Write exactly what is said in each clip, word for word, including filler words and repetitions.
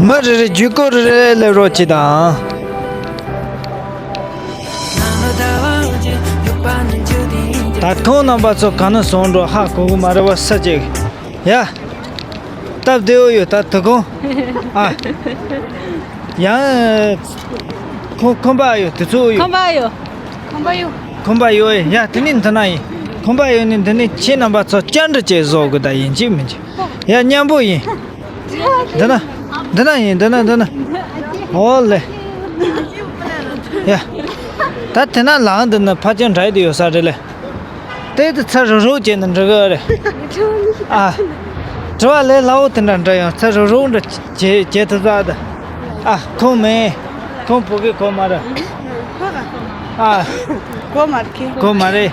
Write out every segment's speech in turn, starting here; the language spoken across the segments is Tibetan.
མི་རེ་རེ་བརྒྱུད་སྐུར་རེ་རེ་སླེབས་རོགས་གྱིས་དང་། ད་ཁོང་རྣམ་པ་ཚོ་ག་ནས་སོང་འགྲོ་ཧ་གོ་གི་མ་རེད་བ། ས་ཅིག་ཡ། སྟབས་བདེ་བོ་ཡོད་ད་དུ་ཁོང་། ཨ། ཡང་། ཁོང་ཁོམ་པ་ཡོད་དུ་ཚོ་ཡོད། ཁོམ་པ་ཡོད། ཁོམ་པ་ཡོད། ཁོམ་པ་ཡོད་ཡ། དེ་ནི་འདི་ན་ཡིན། ཁོམ་པ་ཡོད་ནི་འདི་ནི་ཁྱེད་རྣམ་པ་ཚོ་བཅར་འདྲི་བྱེད་བཟོ་དགོས་ད་ཡིན་གཅིག་མིན་གཅིག་ཡ་མཉམ་པོ་ཡིན། འདི་ན། འདི་ན་ཡིན། འདི་ན་འདི་ན། ཨོ་ལེ། ཡ། ད་དེ་ན་ལའང་འདི་ན་ཕ་ཅན་འདྲ་ཡི་དུ་ཡོད་ས་རེད་ལེ། དེ་དུ་ཚ་རུ་རུ་བྱས་ནས་འགྲོ་གི་རེད། ཨ། དྲི་བ་ལས་སླ་བོ་དེ་འདྲ་འདྲ་ཡང་ཚ་རུ་རུ་འདྲ་བྱེད་བྱེད་ཐུབ་ས་ད། ཨ། ཁོང་མེད། ཁོང་བུ་གི་ཁོ་མ་རེད། ཨ། གོ་མ་རེད་ཁྱེད། གོ་མ་རེད།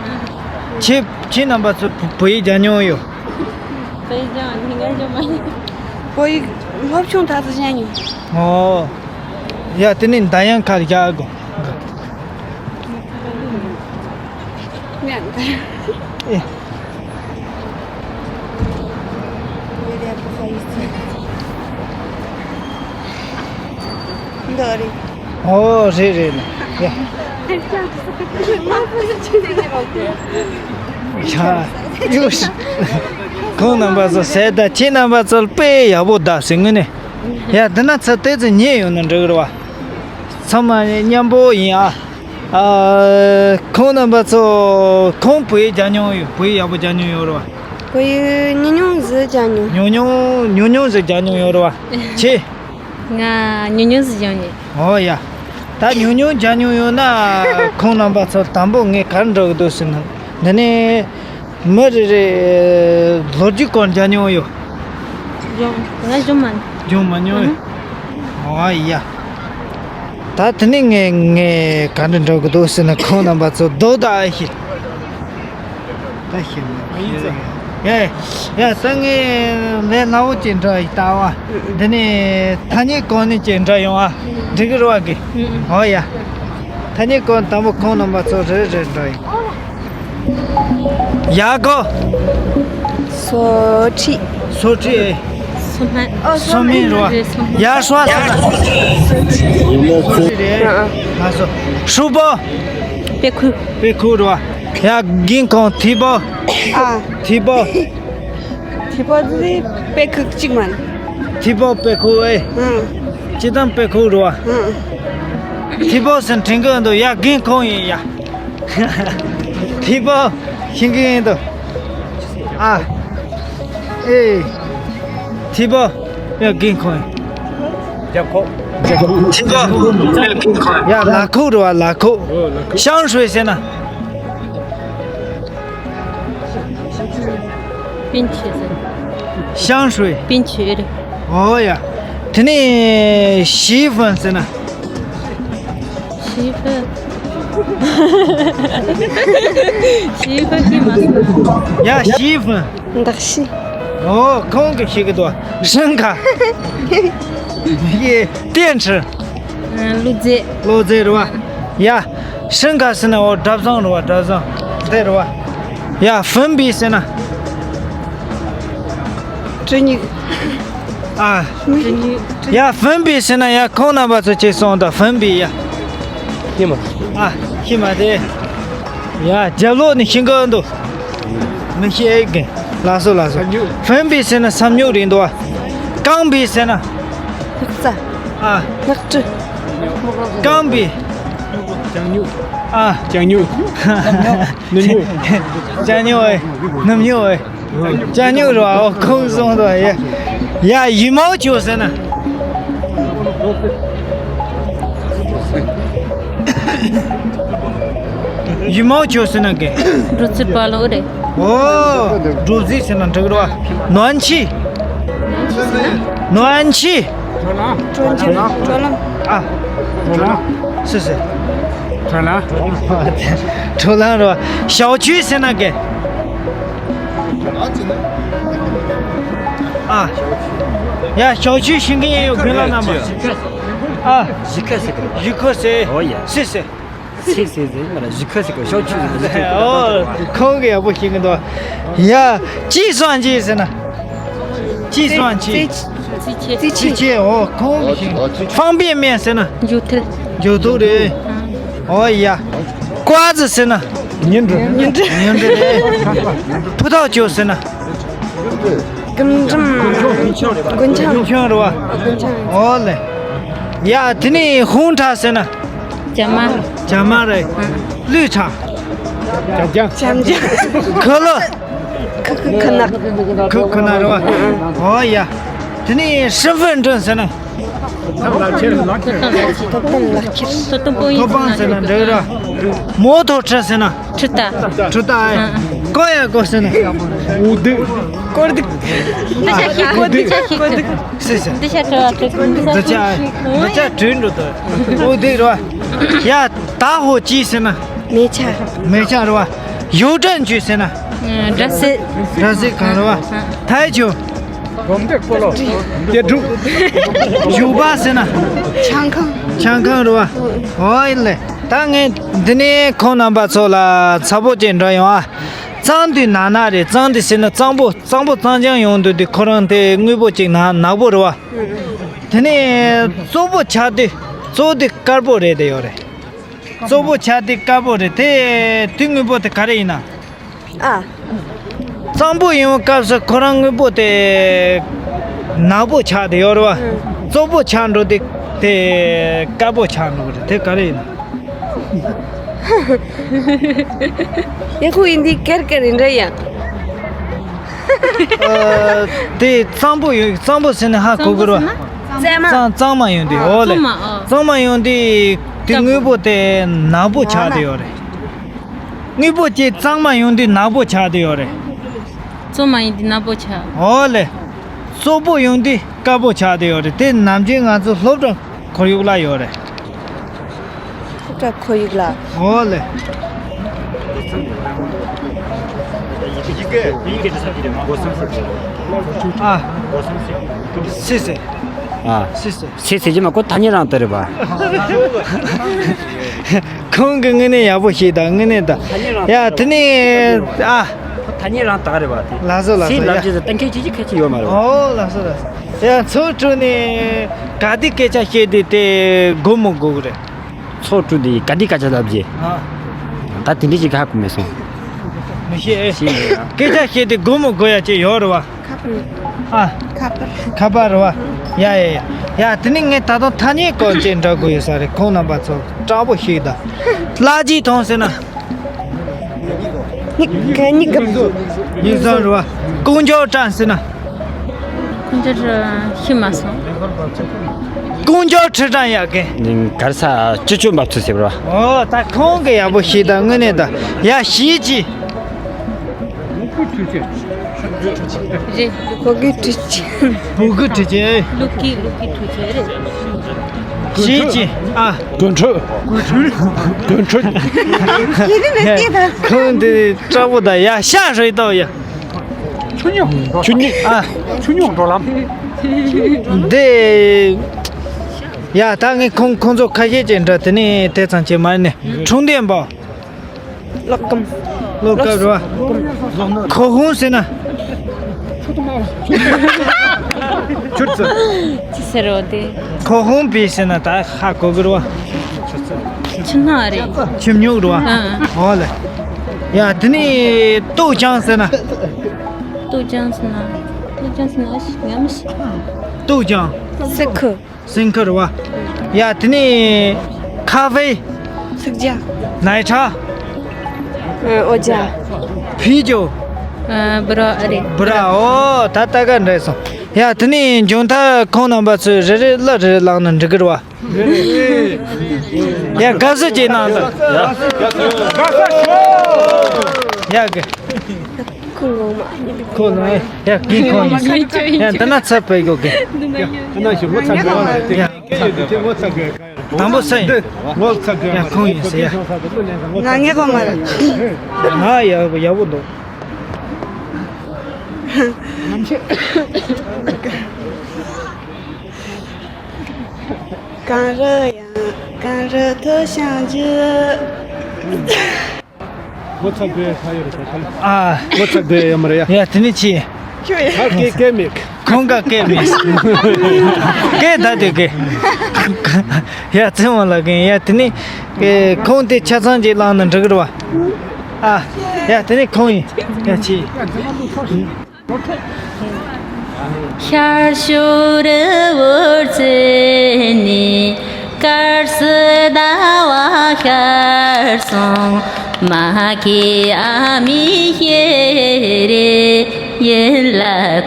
ཁྱེད་ཁྱེད་རྣམ་པ་ཚོ་བུ་བུ་ཡིག་རྒྱག་མྱོང་ཡོད། བུ་ཡིག་རྒྱག་མྱོང་། ངས་རྒྱག་མ་ཡིན། བུ་ཡིག་སློབ་ཆུང་ད་ཚོ་བྱས་མྱོང་། ཨོ། ཡ་དེ་ནི་མདའ་ཡང་ཁ་རྒྱག་དགོས། ཨེ། འདི་རེད། ཨོ་རེད་རེད་ལ། ཡ། ཡ། ཡུ། ཁོང་རྣམ་པ་ཚོ་ཟས་ད་ཁྱེད་རྣམ་པ་ཚོ་དཔེ་ཡག་པོ་ད་ཟེར་ངོས་ནས། ཡ་འདི་ན་ཚ་ཏོག་ཙམ་ཉལ་ཡོང་ན་འགྲིག་གི་རེད་བ། ཚང་མ་མཉམ་པོ་ཡིན་ཨ། ཨ། ཁོང་རྣམ་པ་ཚོ་ཁོང་བུ་ཡིག་རྒྱག་མྱོང་ཡོད། བུ་ཡིག་ཡག་པོ་རྒྱག་མྱོང་ཡོད་རེད་བ། བུ་ཡིག་ཉུང་ཉུང་ཟིག་རྒྱག་མྱོང་། ཉུང་ཉུང་ཉུང་ཉུང་ཟིག་རྒྱག་མྱོང་ཡོད་རེད་བ། ཁྱེད། ང་ཉུང་ཉུང་ཟིག་རྒྱག་མྱོང་། ཨོ་ཡ། ད་ཉུང་ཉུང་རྒྱག་མྱོང་ཡོད་ན་ཁོང་རྣམ་པ་ཚོ་དང་པོ་ངས་ག་རེ་འགྲོ་གི་འདུག་ཟེར་ན། འདི་ནས། མི་རེ་རེ་ལོ་རྒྱུས་སྐོར་མཇལ་མྱོང་ཡོད། ང་བྱུང་མ་མྱོང་། བྱུང་མ་མྱོང་། ཨ་ཧུ། ཨོ་ཡ། ད་དེ་ནས་ངས་ངས་ག་འདྲ་འགྲོ་གི་འདུག་ཟེར་ན་ཁོང་རྣམ་པ་ཚོ་རྡོ་དང་ཨ་ཤི། ད་ཤི་མ་ཤི། ཡ་ཡ་ད་ངས་ལས་སླ་བོ་ཅིག་འགྲོ་ཡི་ལྟ་བ། འདི་ནས་ཐ་སྙད་གོ་ནས་ཅིག་འགྲོ་ཡོང་ཨ། འགྲིག་གི་རེད་བ་གི། ཨོ་ཡ། ཐ་སྙད་གོ་དང་པོ་ཁོང་རྣམ་པ་ཚོ་རེ་རེ་འགྲོ་ཡིན། ཡ་གོ། སོ་ཁྲི། སོ་ཁྲི། སོ་སྨན། ཨོ་སོ་སྨན་རེད་བ། ཡ་ཧྲ་ས་ན། སོ་ཁྲི་རེད། ཨ་སོ། ཧྲུ་པོ། པེ་ཁུ། པེ་ཁུ་རེད་བ། ཡ་རྒན་ཁོང་ཐི་པོ། ཨ། ཐི་པོ། ཐི་པོ་དེ་པེ་ཁུ་གཅིག་མ་རེད། ཐི་པོ་པེ་ཁུ་ཨེ། ཨང་། ཅི་དང་པེ་ཁུ་རེད་བ། ཨང་། ཐི་པོ་ཟེར་དྲན་གི་འདུག་ཡ་རྒན་ཁོང་ཡིན་ཡ། ཐི་པོ་ཤིང་གི་ཡིན་འདུག་ཨ། ཨེ། ཐི་པོ། ཡ་རྒན་ཁོང་ཡིན། རྒྱབ་ཁོག་རྒྱབ་ཁོག་ཐི་པོ། ཡ་ལ་ཁོག་རེད་བ་ལ་ཁོག་ཤང་ཧྲུའེ་ཟེར་ན། པིན་ཆེ་ཟེར། ཤང་ཧྲུའེ། པིན་ཆེ་རེད། ཨོ་ཡ། དེ་ནས་ཞི་ཧྥན་ཟེར་ན། ཞི་ཧྥན། ཞི་ཧྥན་ཤེས་མ་སོང་། ཡ་ཞི་ཧྥན། འདག་ཤི། ཨོ་ཁོང་གིས་ཤེས་ཀྱི་འདུག་ཧྲན་ཁ། ཡེ་ཏེན་ཁྲི། ལུ་ཙེ། ལུ་ཙེ་རེད་བ། ཡ། ཧྲན་ཁ་ཟེར་ན་འོ་གྲྭ་བཟང་རེད་བ། གྲྭ་བཟང་དེ་རེད་བ། ཡ་ཧྥིན་པི་ཟེར་ན། ཀྲི་ཉིག་ཨ། ཀྲི་ཉིག་ཡ་ཧྥིན་པི་ཟེར་ན་ཡ་ཁོང་རྣམ་པ་ཚོ་ཅིག་སོང་ད་ཧྥིན་པི་ཡ། ཤི་མ། ཨ། ཤི་མ་དེ། ཡ་རྒྱབ་ལོགས་ནས་ཤི་འགོ་འདུག་མི་ཤེས་གི། ལགས་སོ་ལགས་སོ། ཧྥིན་པི་ཟེར་ན་སམ་ཉུག་རེད་འདུག་བ། ཀང་པི་ཟེར་ན། སྣག་ཚ། ཨ། སྣག་ཁྲི། ཀང་པི། ལྕགས་སྨྱུག་ཨ། ལྕགས་སྨྱུག་ནུབ་སྨྱུག་ལྕགས་སྨྱུག་ཨེ། ནུབ་སྨྱུག་ཨེ། ལྕགས་སྨྱུག་རེད་བ། ཨོ་ཁོང་སོང་དོ་ཡ། ཡ་ཡི་མའོ་ཅོ་ཟེར་ན། ཡི་མའོ་ཅོ་ཟེར་ན་གེ། འགྲོ་ཚུལ་པ་ལོ་རེད། ཨོ། འགྲོ་ཚུལ་ཟེར་ན་འགྲིག་རེད་བ། ནོན་ཆི། ནོན་ཆི། ཀྲོན་ཆི། ཀྲོན་ལམ། ཨ། ཀྲོན་ལམ། སུ་ཟེར། ཀྲོན་ལམ། ཀྲོན་ལམ་རེད་བ། ཞའོ་ཆུའི་ཟེར་ན་གེ། ཨ། ཡ་ཞའོ་ཆུའི་ཤིང་གི་ཡོད་དགོན་ལ་རྣམ་པ། ཨ། གཞིས་ཁ་ཟེར་གི། གཞིས་ཁ་ཟེར། ཨོ་ཡ། སུ་ཟེར། ཚིག་ཟེར་ཟེར་མ་ར་གཞི་ཁ་ཟེར་གོ་ཤོག་ཆུ་ཟེར་གོ་ཞིག་ཨོ། ཁོང་གི་ཡག་པོ་ཤེས་ཀྱི་འདུག་ཡ། ཅི་སོང་ཅི་ཟེར་ན། ཅི་སོང་ཅི། ཙི་ཙི་ཅི་ཅི་ཨོ་ཁོང་གི་ཤེས། 方便面 ཟེར་ན། འཇུ་ཐུལ། འཇུ་ཐུལ་རེད། ཨོ་ཡ། ཀོ་ཙི་ཟེར་ན། 面子། 面子། 面子་རེད། 葡萄酒་ཟེར་ན། རྒུན་འབྲུམ། རྒུན་ཆང་། རྒུན་ཆང་རེད་བ། རྒུན་ཆང་། ཨོ་ལེ། ཡ་དེ་ནས་红茶་ཟེར་ན། 荨་麻། 荨་麻་རེད། 绿茶། 荨་རྒྱ། 荨་རྒྱ། 可乐། 可可可乐། 可可可乐་རེད་བ། ཨོ་ཡ། དེ་ནས་身份证་ཟེར་ན། ཐོབ་ཐང་ལག་ཁྱེར། ཐོབ་ཐང་ལག་ཁྱེར། ཐོབ་ཐང་པོ་ཡིན་ཐོབ་ཐང་ཟེར་ན་འགྲིག་ར། 摩托车་ཟེར་ན། ཁྲི་ཏ། ཁྲི་ཏ་ཨེ། ཀོ་ཡ་ཀོ་ཟེར་ན། 无敌། 过的། འདི་ཆ་ཤི་ཀོ་འདི་ཆ་ཤི་ཀོ་འདི། སི་སི། འདི་ཆ་ཁྲི་བ་ཁྲི་ཀོ་འདི་ཆ། འདི་ཆ་འདི་ཆ་བྲིས་འགྲོ་ཏོ། 无敌་ར། ཡ། 打火机་ཟེར་ན། མེ་ཆ། མེ་ཆ་ར། 邮政局་ཟེར་ན། སྒྲ་སྲིད། སྒྲ་སྲིད་ཁང་ར། 台球། 铁柱། 酒吧་ཟེར་ན། ཆང་ཁང་། ཆང་ཁང་ར། ཨོ་ཡིན་ལེ། ད་ངས་འདི་ནས་ཁོང་རྣམ་པ་ཚོ་ལ་ཚ་པོ་ཅིག་འདྲི་ཡོང་ཨ། གཙང་དུས་ན་ན་རེད། གཙང་དུས་ཟེར་ན་གཙང་པོ། གཙང་པོ་གཙང་རྐྱང་ཡོང་དུས་དེ་ཁོ་རང་དེ་དངོས་པོ་ཅིག་ན་ནག་པོ་རེད་བ། དེ་ནས་བཙོག་པོ་ཆགས་དུས་བཙོག་དེ་དཀར་པོ་རེད་དེ་ཡོད་རེད། བཙོག་པོ་ཆགས་དེ་དཀར་པོ་རེད་དེ། དེ་དངོས་པོ་དེ་ག་རེ་ཡིན་ན། ཨ། གཙང་པོ་ཡིན་པའི་སྐབས་སུ་ཁོ་རང་དངོས་པོ་དེ་ནག་པོ་ཆགས་དེ་ཡོད་རེད་བ། བཙོག་པོ་ཆགས་འགྲོ་དེ་དེ་དཀར་པོ་ཆགས་འགྲོ་གི་རེད། དེ་ག་རེ་ཡིན་ན། ཡ་ཁུ་ཡིན་དེ་ཀེར་ཀེར་ཡིན་འདྲ་ཡ། ཨ། དེ་གཙང་པོ་ཡོད། གཙང་པོ་ཟེར་ནས་ཧ་གོ་གི་རེད་བ། གཙང་མ། གཙང་གཙང་མ་ཡོང་དུས་ཨོ་ལེ། གཙང་མ་ཨོ། གཙང་མ་ཡོང་དུས་དེ་དངོས་པོ་དེ་ནག་པོ་ཆགས་དེ་ཡོད་རེད། དངོས་པོ་དེ་གཙང་མ་ཡོང་དུས་ནག་པོ་ཆགས་དེ་ཡོད་རེད། བཙོག་མ་ཡིན་དུས་ནག་པོ་ཆགས། ཨོ་ལེ། བཙོག་པོ་ཡོང་དུས་དཀར་པོ་ཆགས་དེ་ཡོད་རེད། དེ་ནམ་རྒྱུན་ང་ཚོ་སློབ་གྲྭ་ཁོར་ཡུག་ལ་ཡོད་རེད། སློབ་གྲྭ་ཁོར་ཡུག་ལ། ཨོ་ལེ། ཨ། སི་སི། ཨ། སི་སི། སི་སི་ཅི་མ་ཁོ་ཐ་སྙད་རང་དེ་རེད་པ། ཁོང་གི་དངོས་གནས་ཡག་པོ་ཞིག་དང་དངོས་གནས་དང་། ཡ་དེ་ནས་ཨ། ཐ་སྙད་རང་དག་རེད་པ་དེ། ལགས་སོ་ལགས་སོ། སེམས་ལབ་ཡ་རྒྱུ་དེ་གཏན་འཁེལ་བྱེད་རྒྱུ་ཁ་ཅིག་ཡོད་མ་རེད་པ། ཨོ་ལགས་སོ་ལགས་སོ། ཡ་ཚོགས་དྲུག་ནས་ག་དུས་སྐད་ཆ་བཤད་དུས་དེ་དགོས་མི་དགོས་གི་རེད། ཚོགས་དྲུག་དེ་ག་དུས་སྐད་ཆ་ལབ་རྒྱུ། ཨ། ད་དེ་འདྲ་ཞིག་ཧ་གོ་མེད་སོང་། མི་ཤེས། ཤེས་མེད་ཡ། སྐད་ཆ་བཤད་དུས་དགོས་མི་དགོས་ཡ་ཅིག་ཡོད་རེད་པ། ཁ་པར། ཨ། ཁ་པར། ཁ་པར་རེད་པ། ཡ་ཡ་ཡ། ཡ་དེ་ནས་ངས་ད་དུང་ཐ་སྙད་སྐོར་ཅིག་འདྲི་དགོས་ཡོད་ས་རེད། ཁོང་རྣམ་པ་ཚོ་དྲང་པོ་ཞིག་དང་། གླ་རྒྱུ་ཐོངས་ཟེར་ན། 你给你个 ཡིན་ས་རེད་པ། 公交站་ཟེར་ན། 公交车 ཤི་མ་སོང་། 公交车站 ཡ་གི། གར་ས་སྤྱི་སྤྱོད་འབབ་ཚུགས་ཟེར་བ། ཨོ་ད་ཁོང་གི་ཡག་པོ་ཞིག་དང་དངོས་གནས་དང་ཡ་ཞིག་ཅིག་རེད། 我给支钱。 བུ་གུ་དྲི་ཆེ། ลูกกี้ ลูกกี้ དྲི་ཆེ་རེད། ཞིག་ཅིག་ཨ། དོན་འཕྲོད། དོན་འཕྲོད། ཁོང་འདི་དྲག་པོ་དང་ཡ་ཤ་རེད་དོ་ཡ། ཆུ་སྙོམས། ཆུ་སྙོམས། ཨ། ཆུ་སྙོམས་འགྲོ་ལམ། འདི། ཡ་ད་ངས་ཁོང་ཁོང་ཚོ་ཁ་ཤས་ཅིག་འདྲི། དེ་ནས་དེ་ཙམ་བྱས་མ་ནས། 充电宝། གློག་སྒམ། གློག་སྒམ་རེད་པ། 口红་ཟེར་ན། ཆུ་ཚོད། ཅི་ཟེར་རོ་དེ། 口红笔་ཟེར་ན་ད་ཧ་གོ་གི་རེད་པ། ཆུ་སྣ་རེད། ཆུ་སྨྱུག་རེད་པ། ཨ། ཨོ་ལེ། ཡ་དེ་ནས་豆浆་ཟེར་ན། 豆浆་ཟེར་ན། 豆浆་ཟེར་ན་ཨ་ཤི་ང་མི་ཤི། 豆浆། སེ་ཁུ། སེ་ཁུ་རེད་པ། ཡ་དེ་ནས་咖啡། 奶茶། 奶茶། ཨ། โอวัล། 啤酒། ཨ། ဘီ་ར་ཨ་རེད། 不知道། ཨོ་ད་ལྟ་ག་འདྲ་སོང་། ཡ་དེ་ནས་མཇུག་མཐར་ཁོང་རྣམ་པ་ཚོས་རེ་རེ་གླུ་རེ་རེ་བླངས་ན་འགྲིག་གི་རེད་པ། ཡ་དགའ་བསུ་ཅིག་གནང་དང་། ཡ་གི། ཁོ་ལོ་མ། ཁོ་ལོ་མ། ཡ་གི་ཁོ་ནི། ཡ་འདི་ན་ཚ་བའི་གོ་གི། འདི་ན་ཞིག་ངོ་ཚ་གི། ཡ། དང་པོ་སུ་ཡིན། ངོ་ཚ་གི། ཡ་ཁོང་ཡིན་ཟེར་ཡ། ང་ངའི་གོ་མ་རེད། ང་ཡག་པོ་ཡག་པོ་འདུག་གང་རེད་ཡང་། གངས་རི་མཐོ་ཞིང་རྒྱུ། ངོ་ཚ་དགོས་ཡ་ཡོད་རེད་ད། ཨ། ངོ་ཚ་དགོས་ཡ་ཡོད་མ་རེད་ཡ། ཡ་དེ་ནི་ཅི། ཁྱོད་ཡ། ཨ་སྐད་སྐད་མེད། ཁོང་ག་སྐད་མེད། སྐད་ད་དེ་སྐད། ཡ་ཚེ་མ་ལ་གན་ཡ་དེ་ནི། ཁོང་དེ་ཆ་ཚང་ཅིག་བླངས་ན་འགྲིག་གི་རེད་བ། ཨ། ཡ་དེ་ནི་ཁོང་ཡིན། ཡ་ཅི། ཤར་ཕྱོགས་རི་བོར་རྩེ་ནས། དཀར་སེར་ཟླ་བ་ཤར་སོང་། མ་སྐྱེས་ཨ་མའི་ཞལ་རས། ཡིད་ལ་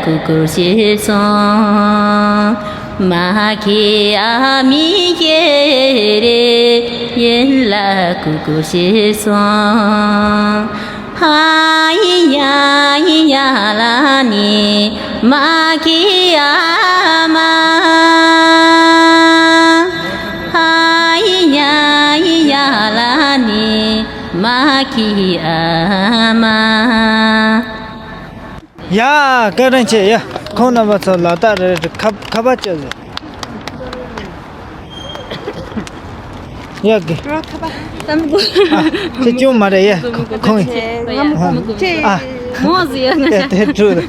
ཀུ་ཀུ་ཞིག་སོང་། མ་སྐྱེས་ཨ་མའི་ཞལ་རས། ཡིད་ལ་ཀུ་ཀུ་ཞིག་སོང་། ཨ་ཡི་ཡ་ཡི་ཡ་ལ་ནི་མ་ཁི་ཨ་མ། ཨ་ཡི་ཡ་ཡི་ཡ་ལ་ནི་མ་ཁི་ཨ་མ། ཡ། བཀའ་དྲིན་ཆེ་ཡ། ཁོང་རྣམ་པ་ཚོ་ལག་རྟགས་རེ་རེ་ཁ་ཁ་པར་བཅོལ་ཟེར། ཡ་གི། རོ་ཁ་པར་བཏང་གོ། ཨ། ཁྱེད་ཅུང་མ་རེད་ཡ། ཁོང་ཡིན། ང་མ་གོ་མ་གོ། ཨ། མོ་ཟི་ཡ་ང་ཡ་ཤ། དེ་ཀྲུ་རེད།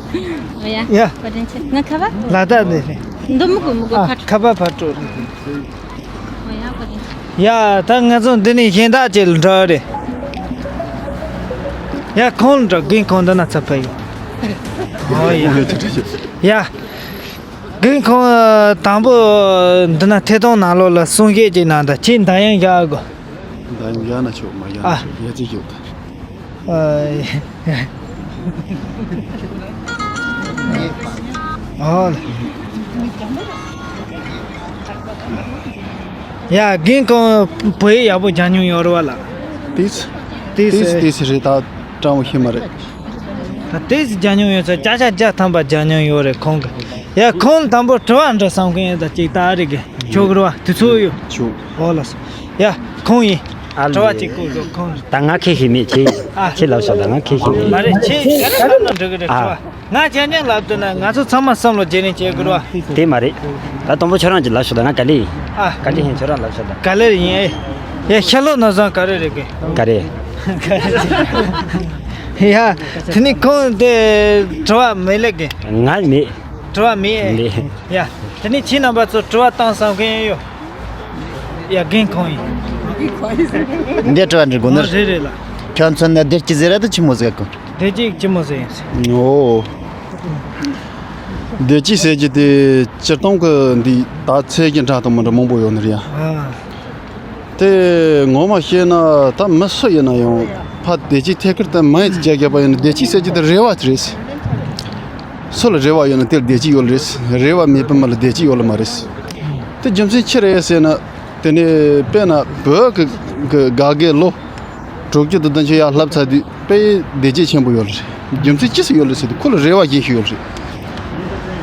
ཡ། ཡ། བཀའ་དྲིན་ཆེ། ང་ཁ་པར། ལ་དྭགས་ནས་རེད། འདི་མ་གོ་མ་གོ། ཨ། ཁ་པར་ཕར་ཀྲུ་རེད། ཡ། བཀའ་དྲིན་ཆེ། ཡ། ད་ང་ཚོ་འདི་ནས་གཞན་དག་ཅིག་ལ་འགྲོ་རེད། ཡ། ཁོང་ལ་འགྲོ། རྒན་ཁོང་འདི་ན་ཚབ་ཕ་ཡོད། ཨོ་ཡ། ཡ། རྒན་ཁོང་དང་པོ་འདི་ན་ཐད་གཏོང་ནང་ལོགས་ལ་གསུང་བཤད་ཅིག་གནང་དང་། ཁྱེད་འདར་དབྱངས་བཞག་གོ། འདར་དབྱངས་བཞག་ན་ཆོག། མ་བཞག་ན་ཨ། ཆོག། ཡ་ཅི་ཆོག་ད། ཨ། ཨོ་ལ། ཡ། རྒན་ཁོང་བོད་ཡིག་ཡག་པོ་སྦྱང་མྱོང་ཡོད་རེད་བ་ལ། ཏིས། ཏིས། ཏིས་ཏིས་རེད། ད་སྤྲང་བོ་ཤེས་མ་རེད། ད་ཏིས་སྦྱང་མྱོང་ཡོད་ས། ཅག་ཅག་བརྒྱ་ཐམ་པ་སྦྱང་མྱོང་ཡོད་རེད་ཁོང་གི། ཡ། ཁོང་དང་པོ་དྲི་བ་འདྲི་བསམ་མཁན་ཡོད་ད། ཅིག་ད་རེ་གི་ཆོག་གི་རེད་བ། དུས་ཚོད་ཡོད། ཆོག། ཨོ་ལ་སོ། ཡ། ཁོང་ཡིན། ཨ་ལེ། དྲི་བ་ཅིག་བཀོད་དགོས་ཁོང་། ད་ང་ཁེ་ཤི་མེད་ཅིག་ཨ། ཁྱེད་ལབ་ཤོག་ད། ང་ཁེ་ཤི་མེད། མ་རེད། ཁྱེད་ག་རེ་ལབ་ན་འགྲིག་གི་རེད། ཨ། དྲི་བ། ང་ཅན་ཅན་ལབ་དུས་ན་ང་ཚོ་ཚང་མ་བསམ་བློ་བརྗེ་ལེན་བྱེད་དགོས་རེད་བ། དེ་མ་རེད། ད་དང་པོ་ཁྱོད་རང་གིས་ལབ་ཤོག་ད། ང་ག་ལེ་ཡིན། ཨ། ག་ལེ་ཡིན། ཁྱོད་རང་ལབ་ཤོག་ད། ག་ལེ་ཡིན་ཨེ། ཡ། ཤ་ལོ་ན་བཟང་ག་རེ་རེད་གི། ག་རེ། ཡ། དེ་ནི་ཁོང་དེ་དྲི་བ་མེད་ལེ་གི། ང་མེད། དྲི་བ་མེད་ཨེ། མེད། ཡ། དེ་ནི་ཁྱེད་རྣམ་པ་ཚོ་དྲི་བ་བཏང་བསམ་མཁན་ཡོད། ཡ། རྒན་ཁོང་ཡིན། འདི་དྲི་བ་འདྲི་དགོས་ནི། ཨ། རེད་རེད་ལ། ཁྱོད་མཚོན་ན་བདེ་སྐྱིད་ཟེར་ར་དེ་ཆི་མོ་ཟེར་གོ། བདེ་སྐྱིད་ཆི་མོ་ཟེར་ཡིན་ཟེར། ཨོ། བདེ་སྐྱིད་ཟེར་གྱི་དེ་སྤྱིར་བཏང་གི་འདི་ད་ཚད་ཀྱི་འདྲ་དང་མི་འདྲ་མང་པོ་ཡོད་ནི་རེད་ཡ། ཨ། དེ་ངོ་མ་བཤད་ན་ད་མི་སུ་ཡིན་ན་ཡང་ཕ་བདེ་སྐྱིད་ཐད་ཀར་དུ་མ་ཡིན་དུ་བྱ་དགོས་པ་ཡིན་ན། བདེ་སྐྱིད་ཟེར་གྱི་དེ་རེ་བ་དེ་རེད། སུ་ལ་རེ་བ་ཡོད་ན་དེ་ལ་བདེ་སྐྱིད་ཡོད་ལ་རེད། རེ་བ་མེད་པའི་མི་ལ་བདེ་སྐྱིད་ཡོད་ལ་མ་རེད། དེ་རྒྱུ་མཚན་ཅི་རེད་ཟེར་ན། དེ་ནས་དཔེར་ན་བོད་ཀྱི་གི་ག་གེ་ལོ་དྲུག་ཅུ་དང་བདུན་ཅུ་ཡར་ལྷབ་ཚར་དུས་དཔེ་བདེ་སྐྱིད་ཆེན་པོ་ཡོད་ལ་རེད། རྒྱུ་མཚན་ཅི་ཞིག་ཡོད་ལ་ཟེར་དུས་ཁོ་ལ་རེ་བ་གཞན་ཞིག་ཡོད་ལ་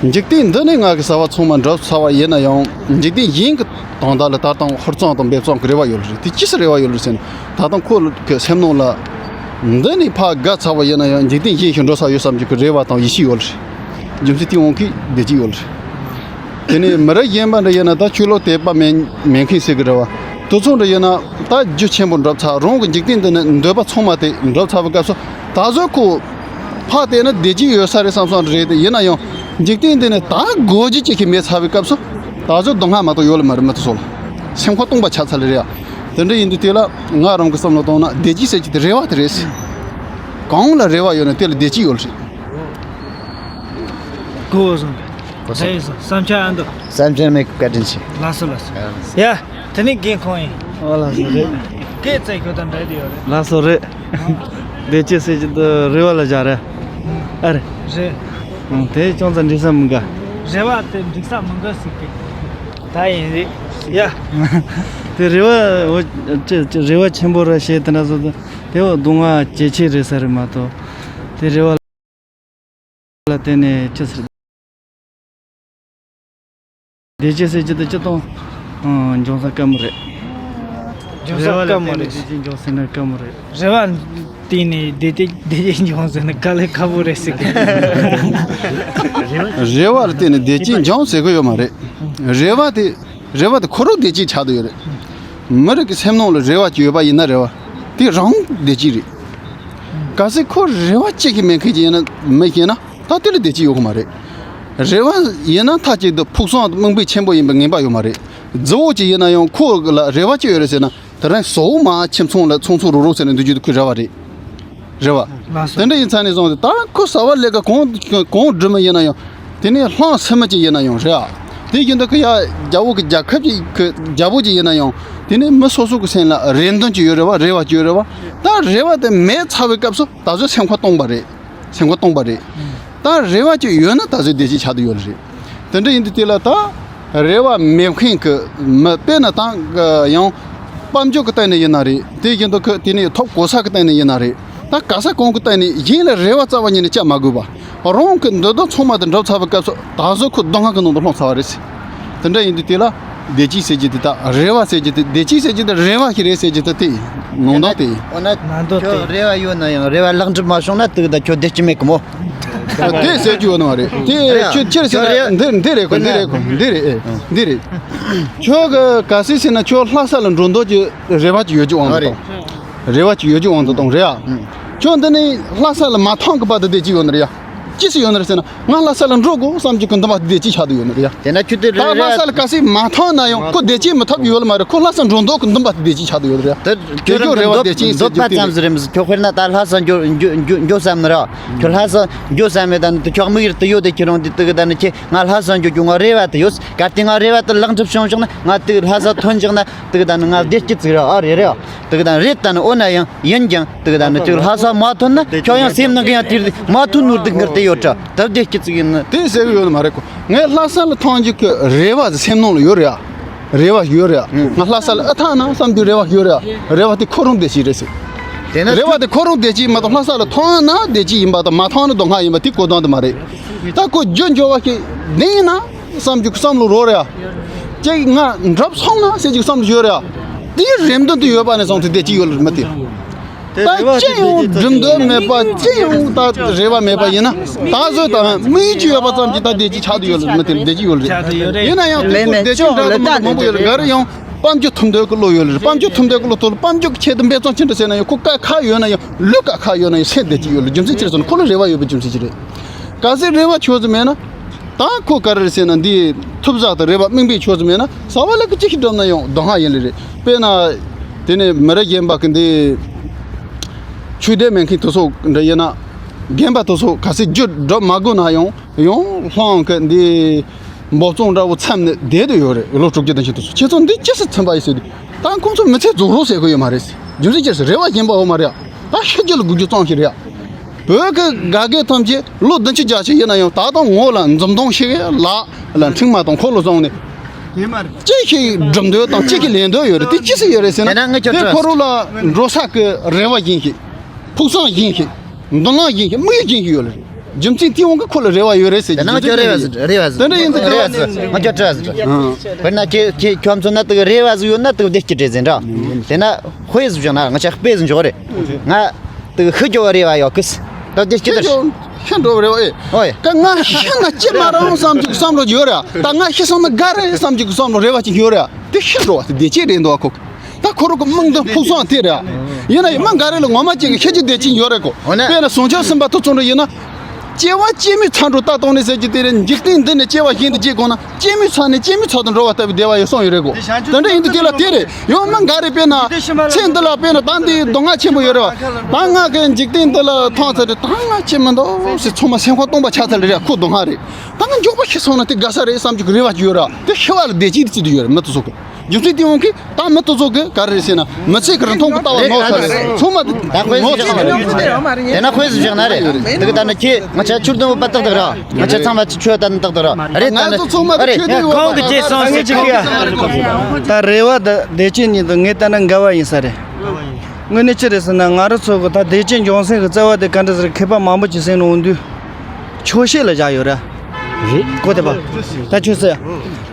རེད། འཇིག་རྟེན་འདི་ནས་ང་གི་བྱ་བ་ཚང་མ་འགྲུབ་ཚར་བ་ཡིན་ན་ཡང་། འཇིག་རྟེན་གཞན་གྱི་དོན་དག་ལ་ད་ལྟ་ཧུར་བརྩོན་དང་འབད་བརྩོན་གྱི་རེ་བ་ཡོད་ལ་རེད། དེ་ཅི་ཞིག་རེ་བ་ཡོད་ལ་ཟེར་ན། ད་ལྟ་ཁོ་གི་སེམས་ནང་ལ་འདི་ནས་ཕར་བརྒལ་ཚར་བ་ཡིན་ན་ཡང་འཇིག་རྟེན་གཞན་ཞིག་འགྲོ་ས་ཡོད་བསམ་གྱི་གི་རེ་བ་དང་ཡིད་ཆེས་ཡོད་ལ་རེད། རྒྱུ་མཚན་དེའི་དབང་གིས་བདེ་སྐྱིད་ཡོད་ལ་རེད། དེ་ནས་མི་རབས་གཞན་པ་འདྲ་ཡིན་ན། ད་ཆོས་ལུགས་དད་པ་མེད་མེད་མཁན་ཟེར་གི་རེད་བ། དེ་ཚོ་འདྲ་ཡིན་ན་ད་རྒྱུ་ཆེན་པོ་འགྲུབ་ཚར། རང་གི་འཇིག་རྟེན་འདི་ནས་འདོད་པ་ཚང་མ་དེ་འགྲུབ་ཚར་བའི་སྐབས་སུ་ད་གཟོད་ཁོ་ཕར་བལྟས་ན་བདེ་སྐྱིད་ཡོད་ས་རེད་བསམ་བསམ་རེད། དེ་ཡིན་ན་ཡང་འཇིག་རྟེན་འདི་ནས་ད་དགོས་རྒྱུ་ཅིག་གི་མེད་ཚར་བའི་སྐབས་སུ་ད་གཟོད་སྡུག་བསྔལ་མ་གཏོགས་ཡོད་ལ་མ་རེད། མི་དེ་ཚོ་ལ་སེམས་ཁོང་སྟོང་པ་ཆགས་ཚར་ལེ་རེད་ཡ། དེ་འདྲ་ཡིན་དུས་དེ་ལ་ང་རང་གི་བསམ་བློ་བཏང་ན་བདེ་སྐྱིད་ཟེར་གྱི་དེ་རེ་བ་དེ་རེད། གང་ལ་རེ་བ་ཡོད་ན་དེ་ལ་བདེ་སྐྱིད་ཡོད་ལ་རེད། གོ་སོང་། གོ་སོང་། བསམ་འཆར་ཨ་འདུག་བསམ་འཆར་མེད། བཀའ་དྲིན་ཆེ། ལགས་སོ་ལགས་སོ། ཡ། དེ་ནི་རྒན་ཁོང་ཡིན། ཨོ་ལགས་སོ་རེད། སྐད་བཙན་ཁྱོད་དང་འདྲ་དེ་ཡོད་རེད། ལགས་སོ་རེད། བདེ་སྐྱིད་ཟེར་གྱི་འདི་རེ་བ་ལ་བཞག་རེད། ཨ་རེད། རེད། ཨང་། དེ་ཅུང་ཙམ་འགྲིག་ས་མི་འགའ། རེ་བ་དེ་འགྲིག་ས་མི་འགའ་ཟེར་གི། ད་ཡིན་རེད། ཡ། དེ་རེ་བ་འོ་ཅི་ཅི་རེ་བ་ཆེན་པོ་ར་བྱས་དེ་འདྲ་བཟོ་དུས་དེ་འོ་སྡུག་བསྔལ་ཇེ་ཆེ་རེད་ས་རེད་མ་གཏོགས། དེ་རེ་བ་ལ་བརྟེན་ནས་ཅི་ཟེར། བདེ་སྐྱིད་ཟེར་གྱི་དེ་སྤྱིར་བཏང་འབྱུང་ས་དཀའ་མོ་རེད། འབྱུང་ས་དཀའ་མོ་རེད། རེ་བ་ལ་བརྟེན་ནས་བདེ་སྐྱིད་འབྱུང་ཟེར་ན་དཀའ་མོ་རེད། རེ་བ་བརྟེན་ནས་བདེ་སྐྱིད་བདེ་སྐྱིད་འབྱུང་ཟེར་ན་དཀའ་ལས་ཁག་པོ་རེད་ཟེར་གི། རེ་བ་ལ་བརྟེན་ནས་བདེ་སྐྱིད་འབྱུང་ཟེར་གི་ཡོད་མ་རེད། རེ་བ་དེ་རེ་བ་དེ་ཁོ་རང་བདེ་སྐྱིད་ཆགས་བསྡད་ཡོད་རེད། མི་རིགས་ཀྱི་སེམས་ནང་ལ་རེ་བ་ཅིག་ཡོད་པ་ཡིན་ན་རེད་བ། དེ་རང་བདེ་སྐྱིད་རེད། གལ་སྲིད་ཁོ་རེ་བ་གཅིག་གི་མེད་མཁན་ཅིག་ཡིན་ན་མི་ཤེས་ན་ད་དེ་ལ་བདེ་སྐྱིད་ཡོད་གི་མ་རེད། རེ་བ་ཡིན་ན་མཐའ་གཅིག་ཏུ་ཕུགས་བསམ་དང་དམིགས་འབེན་ཆེན་པོ་ཡིན་པའི་ངེས་པ་ཡོད་མ་རེད། རྫི་བོ་ཅིག་ཡིན་ན་ཡང་ཁོ་ལ་རེ་བ་ཅིག་ཡོད་རེད་ཟེར་ན་དེ་རིང་ཟོག་མ་ཁྱིམ་ཚང་ལ་ཚོང་ཚོང་རུག་རུག་ཟེར་ནས་འདུག་རྒྱུ་དེ་ཁོའི་རེ་བ་རེད། རེད་བ། ལགས་སོ། དེ་འདྲ་ཡིན་ཚར་ནས་བཟུང་སྟེ་ད་ཁོ་ཟ་བ་ལས་ཀ་གང་གང་སྒྲུབ་མི་ཡིན་ན་ཡང་། དེ་ནས་ལྷང་སེམས་མ་ཅིག་ཡིན་ན་ཡང་རེད་ཨ། དེ་བཞིན་དུ་ཁོ་ཡ་རྒྱལ་པོ་གི་རྒྱལ་ཁབ་ཅིག་གི་རྒྱལ་པོ་ཅིག་ཡིན་ན་ཡང་། དེ་ནས་མི་སོ་སོ་གི་སེམས་ལ་རེ་འདུན་ཅིག་ཡོད་རེད་བ། རེ་བ་ཅིག་ཡོད་རེད་བ། ད་རེ་བ་དེ་མེད་ཚར་བའི་སྐབས་སུ་ད་གཟོད་སེམས་ཁར་སྟོང་པ་རེད། སེམས་ཁར་སྟོང་པ་རེད། ད་རེ་བ་ཅིག་ཡོད་ན་ད་གཟོད་བདེ་སྐྱིད་ཆགས་བསྡད་ཡོད་རེད། དེ་འདྲ་ཡིན་དུས་དེ་ལ་ད་རེ་བ་མེད་མཁན་གྱི་མི་དཔེར་ན་ད་ཡང་དཔལ་འབྱོར་གྱི་སྟེང་ནས་ཡིན་ན་རེད། དེ་བཞིན་དུ་ཁོ་དེ་ནས་ཐོབ་གོ་ས་གི་སྟེང་ནས་ཡིན་ན་རེད། ད་ག་ས་གང་གི་སྟེང་ནས་གཞན་ལ་རེ་བ་རྩ་བ་ཉིད་ནས་བཅའ་མ་དགོས་པ། རང་གི་འདོད་དོན་ཚང་མ་དེ་འགྲུབ་ཚར་བའི་སྐབས་སུ་ད་གཟོད་ཁོ་སྡུག་བསྔལ་གྱི་ནང་དུ་ལྷུང་ཚར་བ་རེད། དེ་འདྲ་ཡིན་དུས་དེ་ལ་བདེ་སྐྱིད་ཟེར་རྒྱུ་དེ་དང་རེ་བ་ཟེར་རྒྱུ་དེ། བདེ་སྐྱིད་ཟེར་རྒྱུ་དེ་རེ་བ་ཞིག་རེད་ཟེར་རྒྱུ་དེ་དེ་ཡིན་ནང་དོན་དེ་ཡིན། འོ་ན་ནང་དོན་དེ་ཁྱོད་ཡིན། རེ་བ་ཡོད་ན་ཡང་རེ་བ་ལེགས་འགྲུབ་མ་བྱུང་ན་དེ་གི་ད་ཁྱོད་བདེ་སྐྱིད་མེད་གི་མོ། དེ་ཟེར་རྒྱུ་ཡོད་ནི་མ་རེད། དེ་རེད་ཡ། ཁྱོད་ཁྱེད་ཟེར་ན་འདི་འདི་རེད་གོ། འདི་རེད་གོ། འདི་རེད་ཨེ། འདི་རེད། ཁྱོད་གི་ག་སྲིད་ཟེར་ན་ཁྱོད་ལྷ་ས་ལ་འགྲོ་འདོད་ཀྱི་རེ་བ་ཅིག་ཡོད་ཀྱི་དབང་དུ་བཏང་། རེད། རེ་བ་ཅིག་ཡོད་ཀྱི་དབང་དུ་བཏང་རེད་ཡ། ཨང་། ཁྱོད་འདི་ནས་ལྷ་ས་ལ་མ་ཐོན་གི་བར་དུ་བདེ་སྐྱིད་ཡོད་ནི་རེད་ཡ། ཅི་ཟེར་ཡོད་ནི་རེད་ཟེར་ན། ང་ལྷ་ས་ལ་འགྲོ་དགོས་བསམ་གྱི་གི་འདུན་པ་དེ་བདེ་སྐྱིད་ཆགས་བསྡད་ཡོད་ནི་རེད་ཡ། དེ་ན་ཁྱོད་དེ་ད་རེད་ལྷ་རེད། ས་ལ་གལ་སྲིད་མ་ཐོན་ན་ཡང་ཁོ་བདེ་སྐྱིད་མི་ཐོབ་ཡོད་ལ་མ་རེད། ཁོ་ལྷ་ས་འགྲོ་འདོད་གི་འདུན་པ་དེ་བདེ་སྐྱིད་ཆགས་བསྡད་ཡོད་རེད་ཡ། དེ་དེ་ཁྱོད་ཁྱོད་རེ་བ་འདོད་བདེ་སྐྱིད་ཟེར་འདོད་པ་རྒྱུ་དེ་ཙམ་ཟིག་རེད་མི་ཟེར། ཁྱོད་དཔེར་ན་ད་ལྷ་ས་འགྱོ་འགྱོ་འགྱོ་འགྱོ་བསམ་ནི་ར། ཁྱོད་ལྷ་ས་འགྱོ་བསམ་མེད། ད་ནི་དེ་ཁྱོད་དམིགས་ཡུལ་དེ་ཡོད་དེ་ཁྱེད་རང་དེ་དེ་གི་ད་ནི་ཁྱེད་ང་ལྷ་ས་འགྱོ་རྒྱུ་ང་རེ་བ་དེ་ཡོད། གལ་ཏེ་ང་རེ་བ་དེ་ལེགས་འགྲུབ་བྱུང་བཞག་ན་ང་དེ་ལྷ་ས་ཐོན་བཞག་ན་དེ་གི་ད་ནི་ང་བདེ་སྐྱིད་ཅིག་ར་ཨ་རེད་རེད་ཨ། དེ་གི་ད་ནི་རེད། ད་ནི་འོ་ན་ཡང་ཡིན་ཀྱང་དེ་གི་ད་ནི་ཁྱོད་ལྷ་ས་མ་ཐོན་ན་ཁྱོད་ཡང་སེམས་ནང་གི་ཡང་དེ་མ་ཐོན་ནོར་སྡུག་ངར་དེ་ཡོད་དྲ་ད་བདེ་སྐྱིད་ཅིག་ཡིན་ན། དེ་ཟེར་གི་ཡོད་ནི་མ་རེད་གོ། ངས་ལྷ་ས་ལ་ཐོན་རྒྱུ་གི་རེ་བ་དེ་སེམས་ནང་ལ་ཡོད་རེད་ཨ། རེ་བ་ཡོད་རེད། ང་ལྷ་ས་ལ་ཨ་ཐང་ན་བསམ་རྒྱུ་རེ་བ་ཡོད་རེད། རེ་བ་དེ་ཁོ་རང་བདེ་སྐྱིད་རེད་ཟེར། དེ་ན་རེ་བ་དེ་ཁོ་རང་བདེ་སྐྱིད་མ་གཏོགས་ལྷ་ས་ལ་ཐོན་ན་བདེ་སྐྱིད་ཡིན་པ་དང་མ་ཐོན་ན་སྡུག་བསྔལ་ཡིན་པ་དེ་གོ་དོན་དེ་མ་རེད། ད་ཁོ་རྒྱུ་འབྱོར་བ་ཞིག་ལྡན་ན་བསམ་རྒྱུ་བསམ་བློ་རོ་རེད། ཅིག་ང་འགྲུབ་སོང་ན་ཟེར་རྒྱུ་བསམ་བློ་ཡོད་རེད། དེའི་རེ་འདུན་དུ་ཡོད་པ་ནས་བཟུང་སྟེ་བདེ་སྐྱིད་ཡོད་ལ་མི་དེ། ད་ཅི་ཡང་སྒྲུབ་འདོད་མེད་པ་ཅི་ཡང་ད་རེ་བ་མེད་པ་ཡིན་ན་ད་གཟོད་ད་དམིགས་ཡུལ་ཅིག་ཡོད་པ་ཙམ་གྱིས་ད་བདེ་སྐྱིད་ཆགས་བསྡད་ཡོད་ལ་མི་དེ་བདེ་སྐྱིད་ཡོད་ལ་རེད། ཡིན་ན་ཡང་དེ་ཁོ་བདེ་སྐྱིད་འདྲ་མང་པོ་ཡོད་ལ་ག་རེ་ཡང་དཔལ་འབྱོར་ཐུབ་འདོད་ཀྱི་བློ་ཡོད་ལ་རེད། དཔལ་འབྱོར་ཐུབ་འདོད་ཀྱི་བློ་ཐོབ་ལ་དཔལ་འབྱོར་གྱི་ཆེད་དུ་འབད་བརྩོན་ཅི་འདྲ་བྱས་ན་ཡང་ཁོ་དཀའ་ཁག་ཡོད་ན་ཡང་ལུས་དཀའ་ཁག་ཡོད་ན་ཡང་སེམས་བདེ་སྐྱིད་ཡོད་ལ་རྒྱུ་མཚན་ཅི་རེད་ཟེར་ན་ཁོ་ལ་རེ་བ་ཡོད་པའི་རྒྱུ་མཚན་ཅི་རེད། གལ་སྲིད་རེ་བ་ཆོག་ཙམ་མེད་ན། ད་ཁོ་ག་རེ་རེད་ཟེར་ན་འདི་ཐུབ་ཟག་དང་རེ་བ་དམིགས་འབེན་ཆོག་ཙམ་མེད་ན་ཟ་བ་ལ་ཀི་ཅི་ཞིག་བསྒྲུབ་ན་ཡང་སྡུག་བསྔལ་ཡིན་ལེ་རེད། དཔེར་ན། དེ་ནས་མི་རབས་རྒན་པ་གི་འདི། ཆོས་དད་མེད་མཁན་དེ་ཚོ་འདྲ་ཡིན་ན། རྒན་པ་དེ་ཚོ་གལ་སྲིད་རྒྱུ་སྒྲུབ་མ་དགོས་ན་ཡང་ཡང་ལྷང་གི་འདི། འབོ་བཙོང་འདྲ་བོ་མཚམས་ནས་བསྡད་དུ་ཡོད་རེད། ལོ་དྲུག་ཅུ་དང་ཕྱིན་དུ་སོང་ཁྱེད་ཚོ་འདི་ཅི་སེ་ཚིམ་པ་ཡིན་ཟེར་དུས་ད་ཁོང་ཚོ་མི་ཚེ་རྫོགས་རོགས་ཟེར་གི་ཡོད་མ་རེད། རྒྱུ་མཚན་ཅི་རེད་ཟེར་རེ་བ་ཡིན་པའོ་མ་རེད། ད་ཤི་རྒྱུ་ལ་སྒུག་རྒྱུ་ཙམ་ཞིག་རེད། བོད་ཀྱི་དགའ་སྐད་ཐམས་ཅད་ལོ་བདུན་ཅུ་བརྒྱད་ཅུ་ཡིན་ན་ཡང་ད་དུང་ངོ་ལ་འཛུམ་མདངས་ཤིག་ལག་ལ་མཁྲིག་མ་དང་འཁོར་ལོ་བཟུང་ནས་ཅི་ཞིག་སྒྲུབ་འདོད་དང་ཅི་ཞིག་ལེན་འདོད་ཡོད་རེད། དེ་ཅི་སེ་ཡོད་རེད་ཟེར་ན་དེ་ཁོ་རང་ལ་འགྲོ་ས་གི་རེ་བ་ཡིན་ཞིག་ཕུགས་བསམ་ཡིན་ཞིག་མདུན་ལམ་ཡིན་ཞིག་དམིགས་ཡུལ་ཡིན་ཞིག་ཡོད་ལ་རེད། རྒྱུ་མཚན་དེའི་དབང་གིས་ཁོ་ལ་རེ་བ་ཡོད་རེད་ཟེར་གྱི་རྒྱུ་མཚན་དེ་ཡིན། རེ་བ་ཟེར་རེ་བ་ཟེར་དེ་འདྲ་ཡིན་ཟེར་རེ་བ་ཟེར་ང་ཚོ་རེ་བ་ཟེར། དཔེར་ན་ཁྱེད་ཁྱེད་ཁྱོད་ཚོ་ན་དེ་རེ་བ་ཟིག་ཡོད་ན་དེ་བདེ་སྐྱིད་རེད་ཟེར་འདྲ། དེ་ན་དཔེ་ཟིག་བཞག་ན་ང་ཅག་དཔེ་ཟིག་འཇོག་རེད། ང་དེ་ཤི་རྒྱུ་བ་རེ་བ་ཡོད་གི་ད་བདེ་སྐྱིད་རེད། ཤི་འགྲོ་བ་རེ་བ་ཨེ། ཨོ་ཡ། ཀ་ང་ཤི་ན་ཅི་མ་རང་བསམ་གྱི་བསམ་བློ་ཡོད་རེད། ད་ང་ཤི་སོང་ན་དགའ་རེད་བསམ་གྱི་བསམ་བློ་རེ་བ་ཅིག་ཡོད་རེད། དེ་ཤི་འགྲོ་བ་དེ་བདེ་སྐྱིད་རེད་འདུག་ཨ་ཁོ། ད་ཁོ་རང་གི་དམངས་འདི་ཕུགས་བསམ་དེ་རེད། ཡིན་ན་ཡང་མི་འགའ་རེ་ལ་ངོ་མ་གཅིག་གི་ཤི་རྒྱུ་བདེ་སྐྱིད་ཡོད་རེད་གོ། འོ་ན། དཔེར་ན་བྱང་ཆུབ་སེམས་དཔའ་དེ་ཚོ་འདྲ་ཡིན་ན། སྐྱེ་བ་སྐྱེ་མེད་ཚར་འགྲོ་ལྟ་སྟངས་ནི་ཟེར་གྱི་དེ་རེད། འཇིག་རྟེན་འདི་ནས་སྐྱེ་བ་གཞན་དུ་སྐྱེ་དགོས་ན་སྐྱེ་མེད་ཚར་ནས་སྐྱེ་མེད་ཚར་དུ་འགྲོ་བ་ལྟ་བུའི་བདེ་བ་ཡོད་གསུངས་ཡོད་རེད་གོ། དེ་འདྲ་ཡིན་དུས་དེ་ལ་དེ་རེད། ཡང་མི་འགའ་རེ་དཔེར་ན། ཚེ་འདི་ལ་དཔེར་ན་ད་འདི་སྡུག་བསྔལ་ཆེན་པོ་ཡོད་རེད་བ། ད་ང་གི་འཇིག་རྟེན་འདི་ལ་ཐོན་ཚར་དུས་ད་ང་སྐྱིད་མི་འདུག་ཟེར་ཚང་མ་སེམས་ཁོང་སྟོང་པ་ཆགས་ཚར་རེད། ཁོ་སྡུག་བསྔལ་རེད། ད་ང་མགྱོགས་པོ་ཤི་སོང་ན་དེ་དགའ་ས་རེད་བསམ་རྒྱུ་གི་རེ་བ་ཅིག་ཡོད་ར། དེ་ཤི་བ་ལ་བདེ་སྐྱིད་དེ་ཅི་དུ་ཡོད་རེད་མི་དེ་ཚོ་གི། རྒྱུ་མཚན་དེ་འོང་གི་ད་མི་དེ་ཚོ་གི་ག་རེ་རེད་ཟེར་ན་མི་ཚེ་གི་རིན་ཐང་གི་ལྟ་བ་ངོ་ཚ་རེད། ཚང་མ་དེ་ད་དཔེ་ངོ་ཚ་རེད། དེ་ན་དཔེ་ཟིག་བཞག་ན་རེད། དེ་གི་ད་ནི་ཁྱེད་ང་ཆ་ཆུར་དུ་པ་ཏག་ཏག་ར། ང་ཆ་ཚང་མ་ཆུ་ཆུ་ད་ནི་ཏག་ཏག་ར། རེད་ད་ནི་ང་ཚོ་ཚང་མ་དེ་རེད། ཁྱེད་དེ་ཡོད་པ་ད་ད་ད་ད་ད་ད་རེ་བ་ད་བདེ་སྐྱིད་ཉིད་དུ་ངས་ལྟ་ན་དགའ་བ་ཡིན་ས་རེད། དངོས་གནས་ཅི་རེད་ཟེར་ན་ང་རང་ཚོ་གི་ད་བདེ་སྐྱིད་འབྱུང་སེམས་གི་རྩ་བ་དེ་ག་འདྲ་ཟེར་མཁས་པ་མང་པོ་ཅིག་སེམས་ནང་འོང་དུས། ཆོག་ཤེས་ལ་བཞག་ཡོད་ར། རེད། གོ་དེ་པ། ད་ཆོག་ཟེར།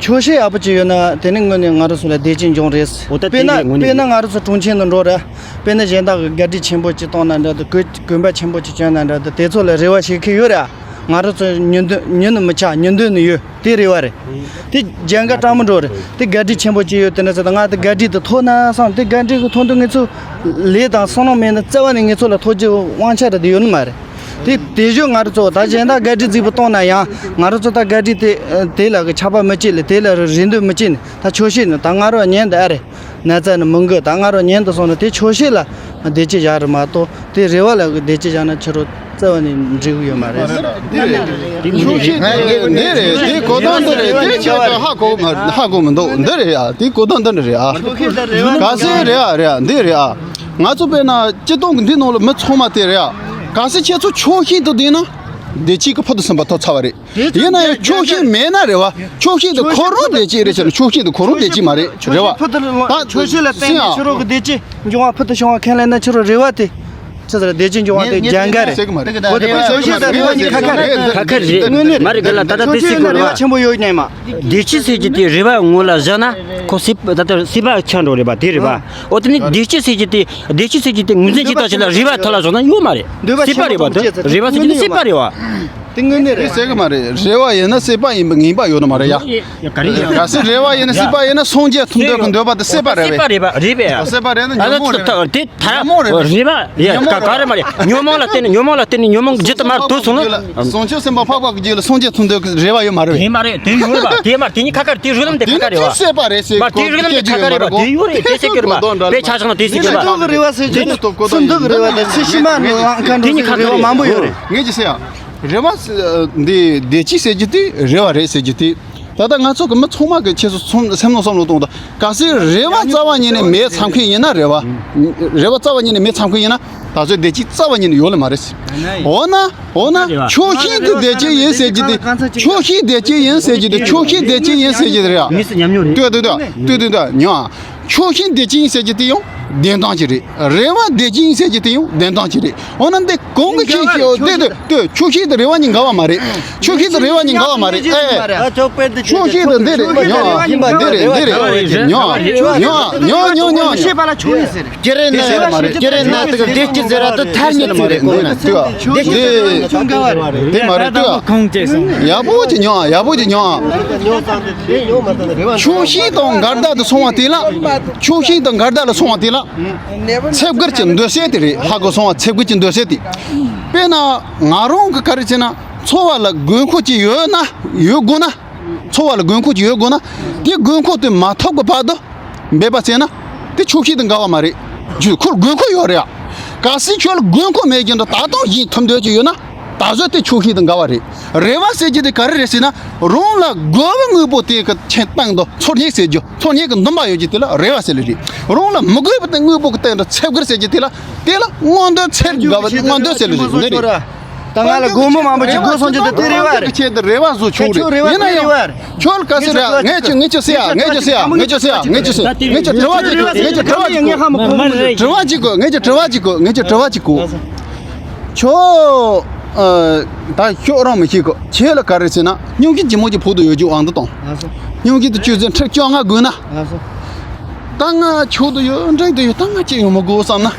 ཆོག་ཤེས་ཡག་པོ་ཅིག་ཡོད་ན་དེ་ནི་དངོས་གནས་ང་རང་ཚོ་ལ་བདེ་སྐྱིད་འབྱུང་རེད། འོ་ད་དཔེར་ན་དེ་ནི་དངོས་གནས་དཔེར་ན་ང་རང་ཚོ་གྲོང་ཁྱེར་ནང་འགྲོ་ར། དཔེར་ན་གཞན་དག་གི་གར་སྒྲིག་ཆེན་པོ་ཅིག་བཏང་ན་འདྲ་འདུག་གོས་གོན་པ་ཆེན་པོ་ཅིག་གྱོན་ན་འདྲ་འདུག་དེ་ཚོ་ལ་རེ་བ་བྱེད་མཁན་ཡོད་ར། ང་རང་ཚོ་ཉོ་འདོད་ཉོ་ནི་མི་ཆག་ཉོ་འདོད་ནི་ཡོད། དེ་རེ་བ་རེད། དེ་རྒྱལ་ཁ་སྤྲང་མོ་འགྲོ་རེད། དེ་ག་དྲི་ཆེན་པོ་ཅིག་ཡོད། དེ་འདྲ་ཟེར་ད་ང་དེ་ག་དྲི་དེ་ཐོབ་ན་བསམ། དེ་ག་དྲི་གི་ཐོབ་འདུག་ངེད་ཚོ་ལས་དང་བསམ་བློ་མེད་ན་རྩ་བ་ནས་ངེད་ཚོ་ལ་ཐོབ་རྒྱུ་དབང་ཆ་རེ་དེ་ཡོད་ནི་མ་རེད། དེ་དེ་བཞིན་ང་རང་ཚོ་ད་གཞན་དག་ག་དྲི་རྫིག་པོ་གཏོང་ན་ཡང་ང་རང་ཚོ་ད་ག་དྲི་དེ་དེ་ལ་གི་ཆགས་པ་མི་བྱེད་ལ། དེ་ལ་རེ་འདུན་མི་བྱེད་ནས་ད་ཆོག་ཤེས་ནས་ད་ང་རང་ཉན་འདི་ཨ་རེད། ན་ཚ་ནི་མི་འགོས། ད་ང་རང་ཉན་དུ་སོང་ན་དེ་ཆོག་ཤེས་ལ་བདེ་སྐྱིད་བཞག་རེད་མ་གཏོགས་དེ་རེ་བ་ལ་བདེ་སྐྱིད་བཞག་ན་ཁྱེད་རང་རྩ་བ་ནས་འགྲིག་གི་ཡོད་མ་རེད། འདི་རེད། འདི་གོ་དོན་འདི་རེད། དེ་ཁྱེད་ཀྱིས་ཧ་གོ་མ་ཧ་གོ་མི་འདུག་འདི་རེད་ཡ། དེ་གོ་དོན་འདི་འདྲ་རེད་ཨ། ག་ཚོད་རེད་ཨ། རེད་ཨ། འདི་རེད་ཨ། ང་ཚོ་དཔེར་ན་སྤྱི་བཏང་གི་འདི་ནང་ལ་མི་ཚང་མ་དེ་རེད་ཨ། གལ་སྲིད་ཁྱེད་ཚོ་ཆོག་ཤེས་དུ་བསྡད་ན་བདེ་སྐྱིད་ཀྱི་ཕུལ་དུ་ཕྱིན་པ་ཐོབ་ཚར་བ་རེད། ཡིན་ན་ཡང་ཆོག་ཤེས་མེད་ན་རེད་བ། ཆོག་ཤེས་དེ་ཁོ་རང་བདེ་སྐྱིད་རེད་ཟེར་ན་ཆོག་ཤེས་དེ་ཁོ་རང་བདེ་སྐྱིད་མ་རེད། རེད་བ། ཕུལ་དུ་ད་ཆོག་ཤེས་ལ་བརྟེན་ནས་ཕྱི་རོལ་གྱི་བདེ་སྐྱིད་འབྱུང་བ་ཕུལ་དུ་བྱུང་བ་ཁས་ལེན་ན་ཕྱི་རོལ་རེ་བ་དེ་ཅི་ཟེར་བདེ་སྐྱིད་འབྱུང་བ་དེ་རྒྱལ་ཁ་རེད། ཟེར་གི་མ་རེད། ཁོ་དེ་ཆོག་ཤེས་དང་རེ་བ་གཉིས་ཁ་ཁ་རེད། ཁ་ཁ་རེད། དངོས་གནས་མ་རེད། ག་ལ་ད་ལྟ་དེ་ཆོག་ཤེས་སྲིད་ལ་གོ་རེད་རེ་བ་བ། ཆེན་པོ་ཡོད་ཉན་མ། བདེ་སྐྱིད་ཟེར་གྱི་དེ་རེ་བ་ངོ་ལ་བཞག་ན་ཁོ་སྲིད་ད་ལྟ་སྲིད་པ་ཆགས་འགྲོ་རེད་པ། དེ་རེད་པ། འོ་དེ་ནི་བདེ་སྐྱིད་ཟེར་གྱི་དེ་བདེ་སྐྱིད་ཟེར་གྱི་དེ་ངོས་འཛིན་ཅིག་ལྟ་ཞིག་ལ་རེ་བ་ཐོག་ལ་བཞག་ན་ཡོད་མ་རེད། འདོད་པ་སྲིད་པ་རེད་པ། ཆེན་པོ་དེ་གཏོང་བྱེད་ཟེར། རེ་བ་ཟེར་གྱི་དེ་སྲིད་པ་རེད་པ། དེ་དངོས་གནས་རེད། དེ་ཟེར་གི་མ་རེད། རེ་བ་ཡིན་ན་སྲིད་པ་ཡིན་པ་ངེས་པ་ཡོད་ནི་མ་རེད་ཡ། ཡ་ག་རེ་ཡ། གལ་སྲིད་རེ་བ་ཡིན་ན་སྲིད་པ་ཡིན་ན་སངས་རྒྱས་ཐོབ་འདོད་ཀྱི་འདོད་པ་དེ་སྲིད་པ་རེད་པས། སྲིད་པ་རེད་པ། རེད་པས་ཡ། སྲིད་པ་རེད་ན་ཨ་ཉོན་མོངས་རེད་པས། དེ་ད་ཉོན་མོངས་རེད་པས། རེད་པ་ཡ། ཉོན་མོངས་ག་ག་རེད་མ་རེད། ཉོན་མོངས་ལ་བརྟེན་ནས་ཉོན་མོངས་ལ་བརྟེན་ནས་ཉོན་མོངས་ཇི་ལྟར་མར་དུ་སོང་ན། བྱང་ཆུབ་སེམས་དཔའ་འཕགས་པ་གི་རྒྱུད་ལ་སངས་རྒྱས་ཐོབ་འདོད་ཀྱི་རེ་བ་ཡོད་མ་རེད་པས། དེ་མ་རེད། དེ་ཡོད་རེད་པ། དེ་མ་རེད། དེ་གཉིས་ཁ་ཁ་རེད། དེ་རུས་ལམ་དེ་ཁ་ཁ་རེད་པ། དེ་ནི་ཅི་སྲིད་པ་རེད་ཟེར་མ་དེ་རུས་ལམ་དེ་ཁ་ཁ་རེད་པ། དེ་ཡོད་རེད། དེ་ཟེར་གི་རེད་པ། དཔེ་ཆ་བཞག་ན་དེ་ཟེར་གི་རེད་པ། མི་འདུག་གི་རེ་བ་ཟེར་གྱི་དེ་ནི་སུ་འདུག་གི་རེ་བ་དེ་ཚེ་ཕྱི་མ་ནི་ལངས་མཁན་འདུག་ཟེར་གི་རེ་བ་མང་པོ་ཡོད་རེད། ངས་ཅི་ཟེར་ཡ། རེ་བ་ཟེར་འདི་བདེ་སྐྱིད་ཟེར་གྱི་དེ་རེ་བ་རེད་ཟེར་གྱི་དེ། ད་ལྟ་ང་ཚོ་གི་མི་ཚང་མ་གི་ཁྱེད་ཚོ་ཚོ་སེམས་ནང་བསམ་བློ་གཏོང་དང་། གལ་སྲིད་རེ་བ་རྩ་བ་ཉིད་ནས་མེད་བསམ་མཁན་ཡིན་ན། རེ་བ་རེ་བ་རྩ་བ་ཉིད་ནས་མེད་བསམ་མཁན་ཡིན་ན་ད་གཟོད་བདེ་སྐྱིད་རྩ་བ་ཉིད་ནས་ཡོད་ལེ་མ་རེད། འོ་ན་འོ་ན་ཆོག་ཤེས་ཀྱི་བདེ་སྐྱིད་ཡིན་ཟེར་གྱི་དེ། ཆོག་ཤེས་བདེ་སྐྱིད་ཡིན་ཟེར་གྱི་དེ། ཆོག་ཤེས་བདེ་སྐྱིད་ཡིན་ཟེར་གྱི་དེ་རེད་ཡ། མི་སུ་ཉམས་མྱོང་རེད། ལྟོས་ལྟོས་ལྟོས་ལྟོས་ལྟོས་ལྟོས་ཉོ་ཨ། ཆོག་ཤེས་བདེ་སྐྱིད་ཡིན་ཟེར་གྱི་དེ་ཡང་བདེན་སྟངས་ཅིག་རེད། རེ་བ་བདེ་སྐྱིད་ཡིན་ཟེར་གྱི་དེ་ཡང་བདེན་སྟངས་ཅིག་རེད། འོ་ན་འདི་གང་གི་ཁྱད་ཆོས་ཡོད། ལྟོས་ལྟོས་ལྟོས། ཆོག་ཤེས་དང་རེ་བ་གཉིས་འགལ་བ་མ་རེད། ཆོག་ཤེས་དང་རེ་བ་གཉིས་འགལ་བ་མ་རེད། ཨེ། ཆོག་ཤེས་དང་འདི་རེད། ཉོ་ཨ། འདི་རེད་འདི་རེད། ཉོ་ཨ། ཉོ་ཨ། ཉོ་ཉོ་ཉོ་ཉོ། ཤེས་པ་ལ་ཆོག་ཡིན་ཟེར། ཀྱི་རེད་ན་ཀྱི་རེད་ན་དེ་གི་བདེ་སྐྱིད་ཟེར་བ་དེ་ཐ་སྙད་ཅིག་རེད། གོ་ན་ལྟོས་ཨ། འདི་དེ་མ་རེད། ལྟོས་ཨ། ཁོང་ཅེས་སོང་། ཡག་པོ་ཅིག་ཉོ་ཨ། ཡག་པོ་ཅིག་ཉོ་ཨ། ཆོག་ཤེས་དང་འགལ་ཟླ་དུ་སོང་བ་དེ་ལ། ཆོག་ཤེས་དང་འགལ་ཟླ་ལ་སོང་བ་དེ་ལ། ཚེ་སྒེར་གྱི་འདོད་སྲེད་དེ་རེད། ཧ་གོ་སོང་བ། ཚེ་སྒེར་གྱི་འདོད་སྲེད་དེ། དཔེར་ན་ང་རང་གི་ག་རེ་བྱས་ན་འཚོ་བ་ལ་དགོས་མཁོ་ཅིག་ཡོད་ན། ཡོད་དགོས་ན། འཚོ་བ་ལ་དགོས་མཁོ་ཅིག་ཡོད་དགོས་ན། དེ་དགོས་མཁོ་དེ་མ་ཐོབ་ཀྱི་བར་དུ་འབད་པ་བྱས་ན་དེ་ཆོག་ཤེས་དང་འགལ་བ་མ་རེད། རྒྱུ་ཁོར་དགོས་མཁོ་ཡོད་རེད་ཨ། གལ་སྲིད་ཁྱོད་ལ་དགོས་མཁོ་མེད་ཀྱང་འདྲ་ད་དུང་གཞན་ཐོབ་འདོད་ཅིག་ཡོད་ན། ད་གཟོད་དེ་ཆོག་ཤེས་དང་འགལ་བ་རེད། རེ་བ་ཟེར་རྒྱུ་དེ་ག་རེ་རེད་ཟེར་ན། རང་ལ་དགོས་པའི་དངོས་པོ་དེ་གི་ཆེད་སྟེང་དུ་ཚོར་སྙེག་ཟེར་རྒྱུ། ཚོར་སྙེག་གི་འདུན་པ་ཡོད་རྒྱུ་དེ་ལ་རེ་བ་ཟེར་ལེ་རེད། རང་ལ་མི་དགོས་པའི་དངོས་པོ་གི་སྟེང་དུ་ཚེ་སྒེར་ཟེར་རྒྱུ་དེ་ལ་དེ་ལ་མངོན་འདོད། ཚེ་སྒེར་གི་མངོན་འདོད་ཟེར་ལེ་རེད། འདི་རེད། ད་ང་ལ་དགོང་མོ་མང་པོ་ཅིག་དགོས་སོང་རྒྱུ་དེ་དེ་རེ་བ་རེད། ཁྱེད་དེ་རེ་བ་བཟོ་ཆོག་རེད། ཡིན་ན་ཡང་ཁྱོད་ག་ཟེར་ར། ངས་ཁྱོད་ངས་ཁྱོད་ཟེར་ཡ། ངས་ཁྱོད་ཟེར་ཡ། ངས་ཁྱོད་ཟེར་ཡ། ངས་ཁྱོད་ཟེར། ངས་ཁྱོད་དྲི་བ་ཅིག་གོ། ངས་ཁྱོད་དྲི་བ་ཅིག་གོ། དྲི་བ་ཅིག་གོ། ངས་ཁྱོད་དྲི་བ་ཅིག་གོ། ངས་ཁྱོད་དྲི་བ་ཅིག་གོ། ཁྱོད་ད་ཁྱོད་རང་མི་ཤེས་གོ། ཁྱེད་ལ་ག་རེ་ཟེར་ན་སྙུང་གཞི་ལྗིད་མོ་ཅིག་ཕུག་ཏུ་ཡོད་རྒྱུ་དབང་དུ་བཏང་། སྙུང་གཞི་དེ་ཆུ་ཚོད་ཁྲི་བཅོ་ལྔ་དགོས་ན། ད་ང་ཆོག་ཏུ་ཡོད། འགྲིག་ཏུ་ཡོད། ད་ང་ཅི་ཡང་མི་དགོས་བསམ་ན།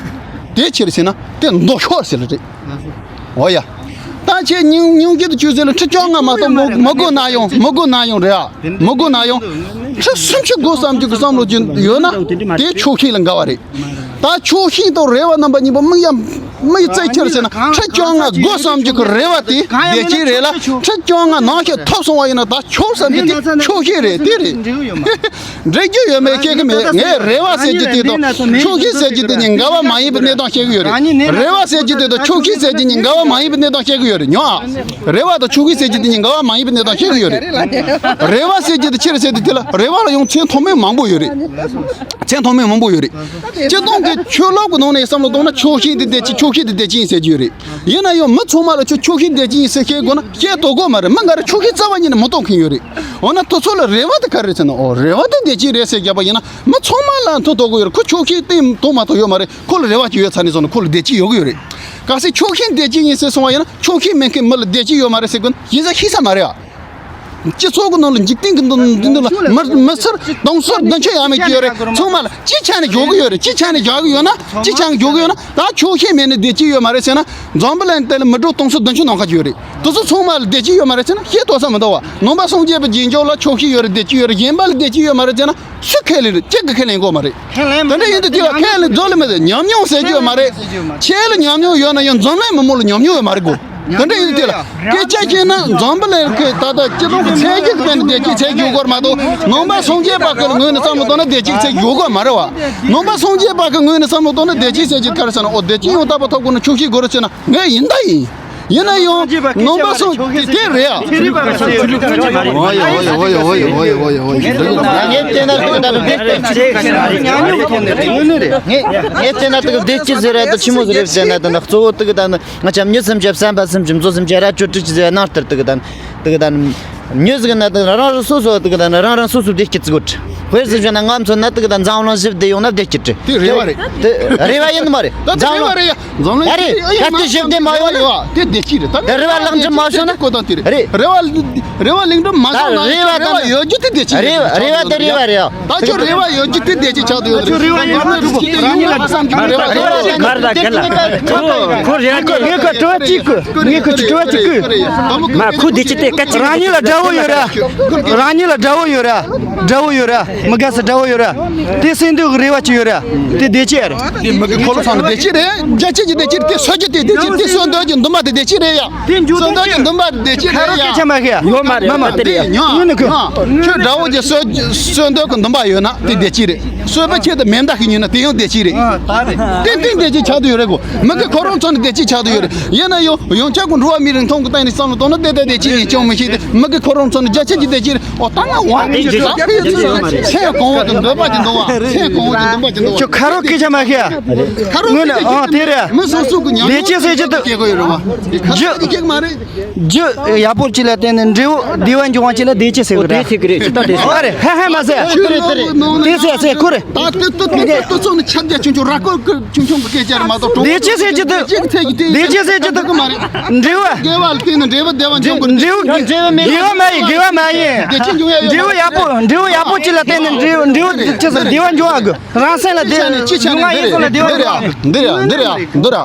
དེ་ཕྱིར་ཟེར་ན་དེ་མདོ་ཤོར་ཟེར་ལ་རེད། འོ་ཡ། ད་ཁྱེད་སྙིང་སྙིང་རྗེ་དུ་ཆུད་ཟོས་ལ་ཁྲི་བཅོ་ལྔ་མ་གཏོགས་མི་མི་དགོས་ན་ཡང་། མི་དགོས་ན་ཡང་རེད་ཨ། མི་དགོས་ན་ཡང་ཁྲི་སུམ་ཅུ་དགོས་བསམ་རྒྱུ་གི་བསམ་བློ་ཅིག་ཡོད་ན་དེ་ཆོག་ཤེས་ལ་འགལ་བ་རེད། ད་ཆོག་ཤེས་དང་རེ་བ་རྣམ་པ་གཉིས་པོ་མི་ཡ་མི་ཡི་རྩེ་ཁྱེར་ཟེར་ན། ཁྲི་བཅོ་ལྔ་དགོས་བསམ་རྒྱུ་གི་རེ་བ་དེ་བདེ་སྐྱིད་རེད་ལ། ཁྲི་བཅོ་ལྔ་ནང་བཞིན་ཐོབ་སོང་བ་ཡིན་ན་ད་ཆོག་བསམ་རྒྱུ་དེ་ཆོག་ཤེས་རེད། དེ་རེད། འགྲིག་རྒྱུ་ཡོད་མེད་ཤེས་གི་མེད། ངས་རེ་བ་ཟེར་རྒྱུ་དེ་དང་ཆོག་ཤེས་ཟེར་རྒྱུ་དེ་གཉིས་འགལ་བ་མ་ཡིན་པའི་གནས་སྟངས་བཤད་གི་ཡོད་རེད། རེ་བ་ཟེར་རྒྱུ་དེ་དང་ཆོག་ཤེས་ཟེར་རྒྱུ་གཉིས་འགལ་བ་མ་ཡིན་པའི་གནས་སྟངས་བཤད་གི་ཡོད་རེད། ཉོ་ཨ། རེ་བ་དང་ཆོག་ཤེས་ཟེར་རྒྱུ་དེ་གཉིས་འགལ་བ་མ་ཡིན་པའི་གནས་སྟངས་བཤད་གི་ཡོད་རེད། རེ་བ་ཟེར་རྒྱུ་དེ་ཕྱིར་ཟེར་དུས་དེ་ལ་རེ་བ་ལ་ཡང་མཚན་ཐོགས་མེད་མང་པོ་ཡོད་རེད། མཚན་ཐོགས་མེད་མང་པོ་ཡོད་རེད། སྤྱིར་བཏང་གི་ཆོས་ལུགས་ཀྱི་ནང་ནས་བསམ་བློ་གཏོང་ན་ཆོག་ཤེས་དེ་བདེ་སྐྱིད། ཆོག་ཤེས་དེ་བདེ་སྐྱིད་ཡིན་ཟེར་རྒྱུ་ཡོད་རེད། ཡིན་ན་ཡང་མི་ཚང་མ་ལ་ཁྱོད་ཆོག་ཤེས་བདེ་སྐྱིད་ཡིན་ཟེར་ཤེས་དགོས་ན་ཤེས་དོ་དགོས་མ་རེད། མི་འགའ་རེ་ཆོག་ཤེས་རྩ་བ་ཉིད་ནས་མི་གཏོང་མཁན་ཡོད་རེད། འོ་ན་དེ་ཚོ་ལ་རེ་བ་དེ་ག་རེ་ཟེར་ན། ཨོ་རེ་བ་དེ་བདེ་སྐྱིད་རེད་ཟེར་བརྒྱབ་པ་ཡིན་ན་མི་ཚང་མ་ལ་ཐུག་དོ་དགོས་ཡོད་རེད། ཁོ་ཆོག་ཤེས་དེ་མཐོང་མ་ཐུབ་ཡོད་མ་རེད། ཁོ་ལ་རེ་བ་ཅིག་ཡོད་ཚར་ནས་སོང་ན་ཁོ་ལ་བདེ་སྐྱིད་ཡོད་གི་ཡོད་རེད། གལ་སྲིད་ཆོག་ཤེས་བདེ་སྐྱིད་ཡིན་ཟེར་སོང་བ་ཡིན་ན་ཆོག་ཤེས་མེད་མཁན་མི་ལ་བདེ་སྐྱིད་ཡོད་མ་རེད་ཟེར་དགོས་ན་ཡིན་ས་ཤེས་ས་མ་རེད་ཨ། སྤྱི་ཚོགས་ཀྱི་ནང་ལ་འཇིག་རྟེན་གྱི་འདུན་འདུན་ལ་མི་མི་སེར་དུང་སོར་བདུན་ཅུ་ཡས་མས་ཀྱི་ཡོད་རེད། ཚང་མ་ལ་སྤྱི་ཆ་ནས་འཇོག་གི་ཡོད་རེད། སྤྱི་ཆ་ནས་བཞག་གི་ཡོད་ན། སྤྱི་ཆ་ནས་འཇོག་གི་ཡོད་ན། ད་ཆོག་ཤེས་མེད་ན་བདེ་སྐྱིད་ཡོད་མ་རེད་ཟེར་ན། འཛམ་བུ་གླིང་དེ་ལ་མི་འགྲོ་དུང་སོར་བདུན་ཅུ་ནང་ཁ་ཅིག་ཡོད་རེད། དེ་ཚོ་ཚང་མ་ལ་བདེ་སྐྱིད་ཡོད་མ་རེད་ཟེར་ན་ཤེས་ཐུབ་ས་མི་འདུག་བ། ནང་པ་སངས་རྒྱས་པ་རྗེས་འཇུག་ལ་ཆོག་ཤེས་ཡོད་རེད། བདེ་སྐྱིད་ཡོད་རེད། གཞན་པ་ལ་བདེ་སྐྱིད་ཡོད་མ་རེད་ཟེར་ན། སུ་ཁས་ལེན་རེད། གཅིག་གིས་ཁས་ལེན་དགོས་མ་རེད། དེ་འདྲ་ཡིན་དུས་དེ་ལ་ཁས་ལེན་རྫོགས་ལ་མེད་དེ་ཉམས་མྱོང་ཟེར་རྒྱུ་ཡོད་མ་རེད། ཁྱེད་ལ་ཉམས་མྱོང་ཡོད་ན་ཡང་འཛམ་གླིང་མི་མང་ལ་ཉམས་མྱོང་ཡོད་མ་རེད་གོ། དེ་འདྲ་ཡིན་དུས་དེ་ལ་སྐད་ཆ་བཤད་ན་འཛམ་བུ་གླིང་གི་ད་ལྟ་སྤྱི་ཚོགས་ཀྱི་ཚད་གཞི་གི་སྟེང་ནས་བདེ་སྐྱིད་ཚད་གཞི་ཡོད་དགོས་མ་གཏོགས། ནང་པ་སངས་རྒྱས་པ་གི་ངོས་ནས་བསམ་བློ་བཏང་ན་བདེ་སྐྱིད་ཚད་གཞི་ཡོད་དགོས་མ་རེད་བ། ནང་པ་སངས་རྒྱས་པ་གི་ངོས་ནས་བསམ་བློ་བཏང་ན་བདེ་སྐྱིད་ཟེར་རྒྱུ་ག་རེ་ཟེར་ན། ཨོ་བདེ་སྐྱིད་ཡང་དག་པ་ཐོབ་དགོས་ན་ཆོག་ཤེས་དགོས་རེད་ཟེར་ན། ངས་ཡིན་ད་ཡིན། ཡིན་ན་ཡང་ནང་པ་སངས་རྒྱས་དེ་རེད་ཨ། ངས་བལྟས་ན་ཁོ་ད་ནི་བདེ་སྐྱིད་ངས་ངས་བལྟས་ན་དེ་གི་བདེ་སྐྱིད་ཟེར་ར་དང་ཆི་མོ་ཟེར་རེད་བལྟས་ན། ད་ནི་གཙོ་བོ་དེ་གི་ད་ནི་ང་ཅག་མྱི་སེམས་ཅན་བསམ་པ་སེམས་ཅན་མཛོ་སེམས་ཅན་ར་ཅོ་ཏི་ཅི་ཟེར་ནང་ལྟར་དེ་གི་ད་ནི་དེ་གི་ད་ནི་མྱི་ཟིག་ན་དེ་རང་རང་སོ་སོ་དེ་གི་ད་ནི་རང་རང་སོ་སོ་བདེ་སྐྱིད་ཟིག་དགོས། དཔེ་ཟེར་བྱས་ན་ང་ཚོ་ན་དེ་གི་ད་འཛམ་གླིང་ཞི་བདེ་ཡོང་ན་བདེ་སྐྱིད་དེ་རེ་བ་རེད། དེ་རེ་བ་ཡིན་ནི་མ་རེད། ད་དེ་འཛམ་གླིང་། རེ་བ་རེད་ཡ། འཛམ་གླིང་ཨ་རེད། ད་དེ་ཞི་བདེ་མ་ཡོང་ན། དེ་བདེ་སྐྱིད་རེད། ད་དེ་རེ་བ་ལག་འཇུ་མ་བྱུང་ན། ཀོ་ད་དེ་རེད། རེད། རེ་བ་རེ་བ་ལེགས་འགྲུབ་མ་ད་བྱུང་ན་རེ་བ་རེ་བ་ད་ཡོད་རྒྱུ་དེ་བདེ་སྐྱིད་རེད། རེ་བ་རེ་བ་དེ་རེ་བ་རེད་ཡ། ད་ཁྱོད་རེ་བ་ཡོད་རྒྱུ་དེ་བདེ་སྐྱིད་ཆགས་དུ་ཡོད། ཁྱོད་རེ་བ་ཡོད་ན་ཁྱོད་རང་ཉིད་ལ་བསམ་གྱི་རེ་བ་རེ་བ་ཁོ་རེ་ཁོ་ངས་ཁོ་དྲི་བ་གཅིག་གི་ངས་ཁོ་དྲི་བ་གཅིག་གི་མ་ཁོ་བདེ་སྐྱིད་དེ་སྐད་ཆ། རང་ཉིད་ལ་དགྲ་བོ་ཡོད་ར། རང་ཉིད་ལ་དགྲ་བོ་ཡོད་ར། དགྲ་བོ་ཡོད་ར། མི་དགའ་ས་དགྲ་བོ་ཡོད་ར། དེ་སེམས་འདུན་གི་རེ་བ་ཅིག་ཡོད་ར། དེ་བདེ་སྐྱིད་རེད། དེ་མི་གི་འཁོར་ལོ་ཚང་ནི་བདེ་སྐྱིད་རེད། རྒྱ་ཆེ་གི་བདེ་སྐྱིད་རེད། དེ་སོ་སྐྱེ་དེ་བདེ་སྐྱིད་རེད། དེ་གསོན་འདོད་ཀྱི་འདུན་པ་དེ་བདེ་སྐྱིད་རེད་ཡ། དེ་འཇུ་གསོན་འདོད་ཀྱི་འདུན་པ་བདེ་སྐྱིད་རེད་ཡ། ཁ་རོག་སྐད་ཆ་མ་ཤེས་ཡ། ཡོད་མ་རེད། མ་མ་དེ་རེད་ཡ། ཉོ་ཉོ་ནི་ཁྱོད་དགྲ་བོ་གི་གསོན་འདོད་ཀྱི་འདུན་པ་ཡོད་ན་དེ་བདེ་སྐྱིད་རེད། གསོན་པ་ཁྱེད་དེ་མེ་མདའ་ཞིག་ཉོས་ན་དེ་ཡང་བདེ་སྐྱིད་རེད། ཏན་ཏན་བདེ་སྐྱིད་ཆགས་དུ་ཡོད་རེད་གོ། མི་གི་འཁོར་ལོ་ཚང་ནི་བདེ་སྐྱིད་ཆགས་དུ་ཡོད་རེད། ཡིན་ན་ཡང་ཡང་ཆག་གི་འགྲོ་བ་མིའི་རིང་ཐུང་གི་སྟེང་ནས་བསམ་བློ་བཏང་ན་དེ་ལྟར་བདེ་སྐྱིད་ཡིན་སྐྱོང་མི་ཤེས་ཏེ། མི་གི་འཁོར་ལོ་ཚང་ནི་རྒྱ་ཆེ་གི་བདེ་སྐྱིད་རེད། ཨོ་ད་ང་བ་ཚེ་གང་བོ་དང་འདོད་པ་ཅིག་འདུག་བ། ཚེ་གང་བོ་དང་འདོད་པ་ཅིག་འདུག་བ། ཁྱོད་ཁ་རོག་སྐད་ཆ་མ་ཤེས་ཨ། ཁ་རོག་སྐད་ཆ་ཨ་དེ་རེད། མི་སོ་སོ་གི་ཉམས་མྱོང་བདེ་སྐྱིད་ཟེར་གྱི་འདུག་སྐྱེ་དགོས་ཡོད་རེད་བ། ཁ་རོག་སྐད་ཆ་མ་རེད། རྒྱུ་ཡག་པོ་ཅིག་ལ་བརྟེན་ནས་འབྲས་བུ་བདེ་བ་འབྱུང་བ་ཅིག་ལ་བདེ་སྐྱིད་ཟེར་གི་རེད། ཨ་རེད། ཧ་ཧ་མ་ཟེར། དེ་ཟེར་ཟེར་ཁོ་རེད། ད་དེ་ཏུ་ཏུ་ཏུ་ཏུ་ཚོགས་ནི་ཁྱབ་རྒྱ་ཆུང་ཆུང་ར་སྐོར་ཀི་ཆུང་ཆུང་གི་སྐད་ཆ་རེད་མ་གཏོགས། བདེ་སྐྱིད་ཟེར་གྱི་འདུག་བདེ་སྐྱིད་ཟེར་གྱི་འདུག་མ་རེད། འབྲས་བུ། དགེ་བ་ལ་བརྟེན་ནས་འབྲས་བུ་བདེ་བ་འབྱུང་དགོས། འབྲས་བུ་དགེ་བ་མ་ཡིན། དགེ་བ་མ་ཡིན། བདེ་སྐྱིད་འབྱུང་ཡ་ཡོད། འབྲས་བུ་ཡག་པོ། འབྲས་བུ་ཡག་པོ་ཅིག་ལ་བརྟེན་ནས་འབྲས་བུ་འབྲས་བུ་ཅི་ཟེར་བདེ་བ་འབྱུང་བ་དགོས། རང་སེམས་ལ་བདེ། ཅི་ཆ་ནས་སྡུག་བསྔལ་ཡིན་ཟེར་ན་བདེ་བ་འབྱུང་བ་དགོས། འདི་རེད་ཡ། འདི་རེད་ཡ། འདི་རེད་ཡ།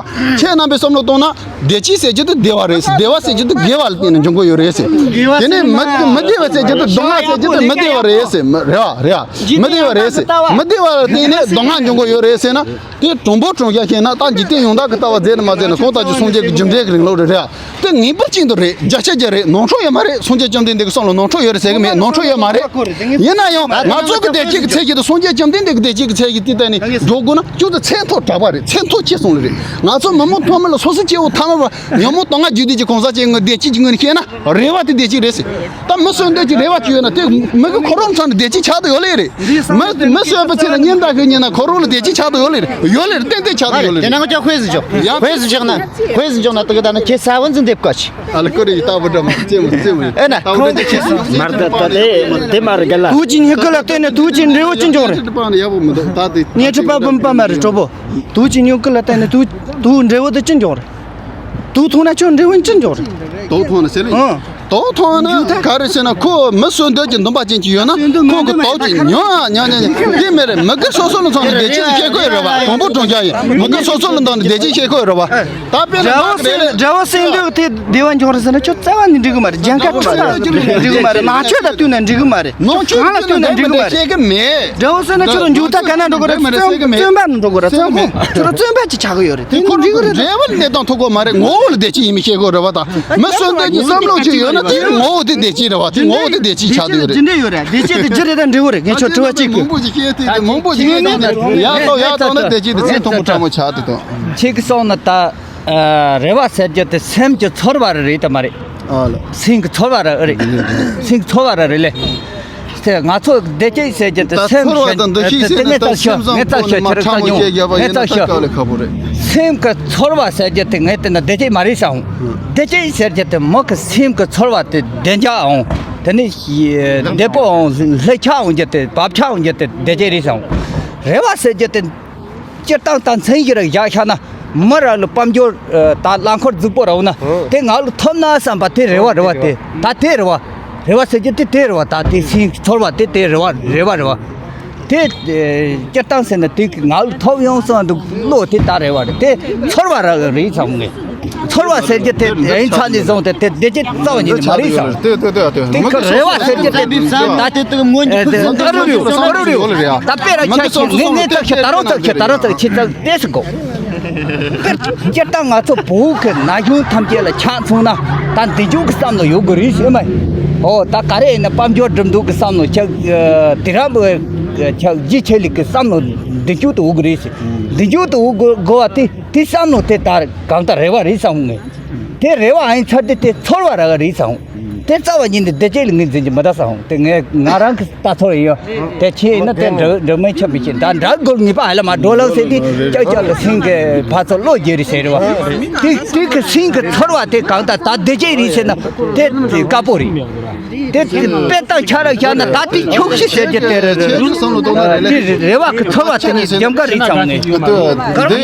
ཁྱེད་རྣམ་པས་བསམ་བློ་གཏོང་ན། བདེ་སྐྱིད་ཟེར་རྒྱུ་དེ་བདེ་བ་རེད་ཟེར། བདེ་བ་ཟེར་རྒྱུ་དེ་དགེ་བ་ལ་བརྟེན་ནས་འབྱུང་གི་ཡོད་རེད་ཟེར། དེ་ནས་མི་མི་བདེ་བ་ཟེར་རྒྱུ་དེ་སྡུག་བསྔལ་ཟེར་རྒྱུ་དེ་མི་བདེ་བ་རེད་ཟེར། མི་རེད་བ། རེད་བ། མི་བདེ་བ་རེད་ཟེར། མི་བདེ་བ་ལ་བརྟེན་ནས་སྡུག་བསྔལ་འབྱུང་གི་ཡོད་རེད་ཟེར་ན། དེ་དྲང་པོ་དྲང་བཞག་བཤད་ན། ད་འཇིག་རྟེན་ཡང་དག་གི་ལྟ་བ་མཛད་ནས་མ་མཛད་ནས་གང་ལྟར་གྱི་སངས་རྒྱས་ཀྱི་རྒྱུ་འབྲས་ཀྱི་རིང་ལུགས་རེད། རེད་བ། དེ་ངེས་པར་ཅན་དུ་རེད། བརྒྱ་ཆ་བརྒྱ་རེད། ནོར་འཁྲུལ་ཡོད་མ་རེད། སངས་རྒྱས་བཅོམ་ལྡན་འདས་ཀྱི་གསུང་ལ་ནོར་འཁྲུལ་ཡོད་རེད་ཟེར་གི་མེད། ནོར་འཁྲུལ་ཡོད་མ་རེད། ཡིན་ན་ཡང་ང་ཚོ་གི་བདེ་སྐྱིད་ཀྱི་ཚད་ཀྱི་དང་སངས་རྒྱས་བཅོམ་ལྡན་འདས་ཀྱི་བདེ་སྐྱིད་ཀྱི་ཚད་ཀྱི་དེ་ལྟ་ནས་འགྲོ་དགོས་ན་ཅུང་ཙམ་མཚན་ཐོག་དྲག་པ་རེད། མཚན་ཐོག་ཅི་གསུང་ལེ་རེད། ང་ཚོ་མི་མང་ཐོག་མི་ལ་སོ་སོ་སྐྱེ་བོ་ཐ་མལ་པ་ཉོན་མོངས་དུག་ལྔ་རྒྱུད་ལྡན་གྱི་གང་ཟག་ཅིག་ངོས་བདེ་སྐྱིད་ཀྱི་ངོས་ནས་བཤད་ན་རེ་བ་དེ་བདེ་སྐྱིད་རེད་ཟེར། ད་མི་གསོན་འདོད་ཀྱི་རེ་བ་ཅིག་ཡོད་ན་དེ་མི་གི་འཁོར་ལོ་ཚང་ནས་བདེ་སྐྱིད་ཆགས་དུ་ཡོད་ལེ་རེད། མི་མི་གསོན་པའི་ཚེ་ལ་སྙན་གྲགས་ཤིག་རྙེད་ན་འཁོར་ལོ་ལ་བདེ་སྐྱིད་ཆགས་དུ་ཡོད་ལེ་རེད། ཡོད་ལེ་རེད། ཏན་ཏན་ཆགས་དུ་ཡོད་ལེ་རེད། དེ་ན་ང་ཅག་དཔེ་ཟིག་ཆོག་ཡ། དཔེ་ཟིག་ཆོག་ན། དཔེ་ཟིག་ཆོག་ན་དེ་གི་ད་ནི་ཁྱེད་ས་བོན་ཟིག་འདེབས་དགོས་ཆི། ཨ་ལ་ཀོ་རེ་ཡི་ལྟ་བུ་འདྲ་མ་རྩེ་མོ་རྩེ་མོ་ཡི་ཨེ་ན་ལྟ་བུ་ཁོང་འདྲ་ཅི་ཟིག་མར་ད་ད་དེ་དེ་མ་རེད་ག་ལ། དུག་ཅིག་ཉོ་གི་ལ་བརྟེན་ནས་དུག་ཅིག་འབྲས་བུ་ཅི་འབྱུང་རེད། ཉེ་འཁྲིས་པ་བུམ་པ་མ་རེད་གྲོགས་པོ། དུག་ཅིག་ཉོ་གི་ལ་བརྟེན་ནས་དུག་དུག་འབྲས་བུ་དེ་ཅི་འབྱུང་རེད། དུག་འཐུང་ན་ཁྱོད་འབྲས་བུ་ཅི་འབྱུང་རེད། དུག་འཐུང་ན་ཟེར་ལེ། ཨང་། དུག་འཐུང་ན་ག་རེ་ཟེར་ན་ཁོ་མི་གསོན་འདོད་ཀྱི་འདུན་པ་ཅན་ཅིག་ཡོད་ན་ཁོ་གི་དུག་ཅིག་ཉོ་ཨ་ཉོ་ཉོ་ཉོ་དེ་མེད་རེད། མི་གི་སོ་སོ་ལ་མཚོན་ནས་བདེ་སྐྱིད་ཅིག་བཤད་ཁོ་ཡོད་རེད་བ། དང་པོ་དྲང་རྒྱ་ཡིན། མི་གི་སོ་སོ་ལ་མཚོན་ནས་བདེ་སྐྱིད་བཤད་ཁོ་ཡོད་རེད་བ། ད་དཔེར་ན་དགྲ་བོ་ནག་རེད་ལེ། དགྲ་བོ་སེམས་འདུན་དེ་བདེ་བ་འབྱུང་རེད་ཟེར་ན་ཁྱོད་རྩ་བ་ནས་འགྲིག་གི་མ་རེད། རྒྱལ་ཁ་ཁྲི་ལ་འགྲིག་གི་མ་རེད། ནང་ཆོས་དང་བསྟུན་ན་འགྲིག་གི་མ་རེད། ནང་ཆོས་གང་ལ་བསྟུན་ན་འགྲིག་གི་མ་རེད། བཤད་གི་མེད། དགྲ་བོ་ཟེར་ན་ཁྱོད་རང་མཇུག་མཐའ་ག་ན་འགྲོ་གི་རེད། བཙོན་བཙོན་པ་ནང་འགྲོ་གི་རེད། བཙོན་ཁང་ཁྱོད་རང་བཙོན་པ་ཅིག་ཆགས་གི་ཡོད་རེད། དེ་འགྲིག་གི་རེད། འབྲས་བུ་ལ་གནས་སྟངས་ཐུག་གི་མ་རེད། ངོ་བོ་ལ་བདེ་སྐྱིད་ཡིན་མིན་ཤེས་དགོས་རེད་བ། ད་མི་གསོན་འདོད་ཀྱི་བསམ་བློ་ཅིག་ཡོད་ན་དེ་ངོ་བོ་དེ་བདེ་སྐྱིད་རེད་བ། དེ་ངོ་བོ་དེ་བདེ་སྐྱིད་ཆགས་བསྡད་ཡོད་རེད། འདི་འདྲ་ཡོད་རེད། བདེ་སྐྱིད་དེ་ཇི་རེད་ད་འབྲས་བུ་རེད། ངས་ཁྱོད་དྲི་བ་གཅིག་གི། མང་པོ་ཞིག་བཤད་དེ་མང་པོ་ཞིག་བཤད་དེ་ཡག་ཏོ་ཡག་ཏོ་ན་བདེ་སྐྱིད་དེ་ཚེ་ཐུང་པོ་ཕྲ་མོ་ཆགས་དེ་དང་། ཁྱེད་ཀྱིས་གསུངས་ན་ད། ཨ། རེ་བ་ཟེར་རྒྱུ་དེ་སེམས་ཀྱི་ཚོར་བ་རེད་དམ་མ་རེད། ཨ་ལ། སེམས་ཀྱི་ཚོར་བ་རེད། རེད། སེམས་ཀྱི་ཚོར་བ་རེད་ལེ། དེ་ང་ཚོ་བདེ་སྐྱིད་ཟེར་རྒྱུ་དེ་ད་སེམས་ཚོར་བ་དང་འདུ་ཤེས་ཟེར་ན་ད་སེམས་བཟང་པོ་ནས་མ་ཕྲ་མོ་བཤད་རྒྱུ་བ་ཡིན་ན་ད་དཀའ་ལས་ཁག་པོ་རེད། སེམས་ཀྱི་ཚོར་བ་ཟེར་རྒྱུ་དེ་ངས་བལྟས་ན་བདེ་སྐྱིད་མ་རེད་བསམ། བདེ་སྐྱིད་ཟེར་རྒྱུ་དེ་མི་གི་སེམས་ཀྱི་ཚོར་བ་དེ་བདེ་འཇགས་འོང་། དེ་ནས་བདེ་པོ་འོང་། ལྷད་ཆགས་འོང་རྒྱུ་དེ་བབ་ཆགས་འོང་རྒྱུ་དེ་བདེ་སྐྱིད་རེད་བསམ། རེ་བ་ཟེར་རྒྱུ་དེ། སྤྱིར་བཏང་ད་མཚན་གཞི་རང་བཞག་བཞག་ན་མི་རང་ལ་དཔལ་འབྱོར་ད་རླངས་འཁོར་རྫིག་པོ་རག་ན་དེ་ང་ལ་ཐོབ་ན་བསམ་པ་དེ་རེ་བ་རེད་བ། དེ་ད་དེ་རེད་བ། རེ་བ་ཟེར་རྒྱུ་དེ་དེ་རེད་བ། ད་དེ་སེམས་ཚོར་བ་དེ་དེ་རེ་བ་རེ་བ་རེད་བ། དེ་ཨེ་སྤྱིར་བཏང་ཟེར་ན་དེ་གི་ངག་ལ་ཐོབ་ཡོང་སོང་འདུག་བློ་དེ་ད་རེ་བ་རེད། དེ་ཚོར་བ་ར་རེད་བསམ་ངེས། ཚོར་བ་ཟེར་རྒྱུ་དེ་ཡིན་ཚ་ནས་བཟུང་སྟེ་དེ་བདེ་སྐྱིད་རྩ་བ་ཉིད་ནས་མ་རེད་བསམ། དེ་དེ་དེ་དེ་དེ་ངག་གི་རེ་བ་ཟེར་རྒྱུ་དེ་ད་དེ་དེ་དངོས་གཉེན་ཕུན་སུམ་ཚོགས་ཡོད་ལ་རེད་ཡ། ད་དཔེ་ར་ཆ་ཁྱེད་ངས་ངས་ཚགས་ཤིག་ད་རུང་ཚགས་ཤིག་ད་རུང་ཚགས་ཁྱེད་ཚགས་ཏེ་སི་གོ། དཔེར་སྤྱིར་བཏང་ང་ཚོ་བོད་ཀྱི་ན་གཞོན་ཐམས་ཅད་ལ་ཆ་མཚོན་ན་ད་འདི་འཇུག་གི་བསམ་བློ་ཡོད་དགོས་རེད་ཟེར་མ། ཨོ་ད་ག་རེ་ཡིན་ན་དཔལ་འབྱོར་སྒྲུབ་འདུག་གི་བསམ་བློ་ཆགས། དེ་རང་བོད་ཆགས་རྗེས་ཆེད་ལུགས་ཀྱི་བསམ་བློ་འདི་འཇུག་ཏུ་འོང་གི་རེད་ཟེར། འདི་འཇུག་ཏུ་འོང་དགོས་དགོས་པ་དེ་དེ་བསམ་བློ་དེ་ད་གང་ལྟར་རེ་བ་རེད་བསམ་ངེས། དེ་རེ་བ་ཨ་ཡིན་ཚར་དེ་དེ་ཚོར་བ་ར་ག་རེད་བསམ། དེ་རྩ་བ་ཉིད་ནས་བདེ་སྐྱིད་ལ་ངོས་འཛིན་གྱི་མི་ད་བསམ། དེ་ངས་ང་རང་གི་ལྟ་ཚོར་ཡིན་ཡོད། དེ་ཁྱེད་ཡིན་ན་དེ་འགྲིག་འགྲིག་མིན་ཆ་མི་ཤེས། ད་འདྲ་དགོས་ངེས་པ་ཧ་ལ་མ་འགྲོ་ལག་ཟེར་དུས་ཀྱག་ཀྱག་ལ་སེང་གི་ཕ་ཚོ་བློ་བརྗེ་རེད་ཟེར་རེད་བ། དེ་དེ་གི་སེང་གི་ཚོར་བ་དེ་གང་ལྟར་ད་བདེ་སྐྱིད་རེད་ཟེར་ན་དེ་དེ་དཀའ་པོ་རེད། དེ་དེ་དཔེ་དང་ཆ་ར་བཞག་ན་ད་དེ་ཆོག་ཤེས་ཟེར་རྒྱུ་དེ་རེད། ཁྱེད་ཀྱི་བསམ་བློ་གཏོང་ན་རེ་ལེ། དེ་རེ་བ་གི་ཚོར་བ་དེ་ནི་འཇམ་ག་རེད་བསམ་ནས། དེ་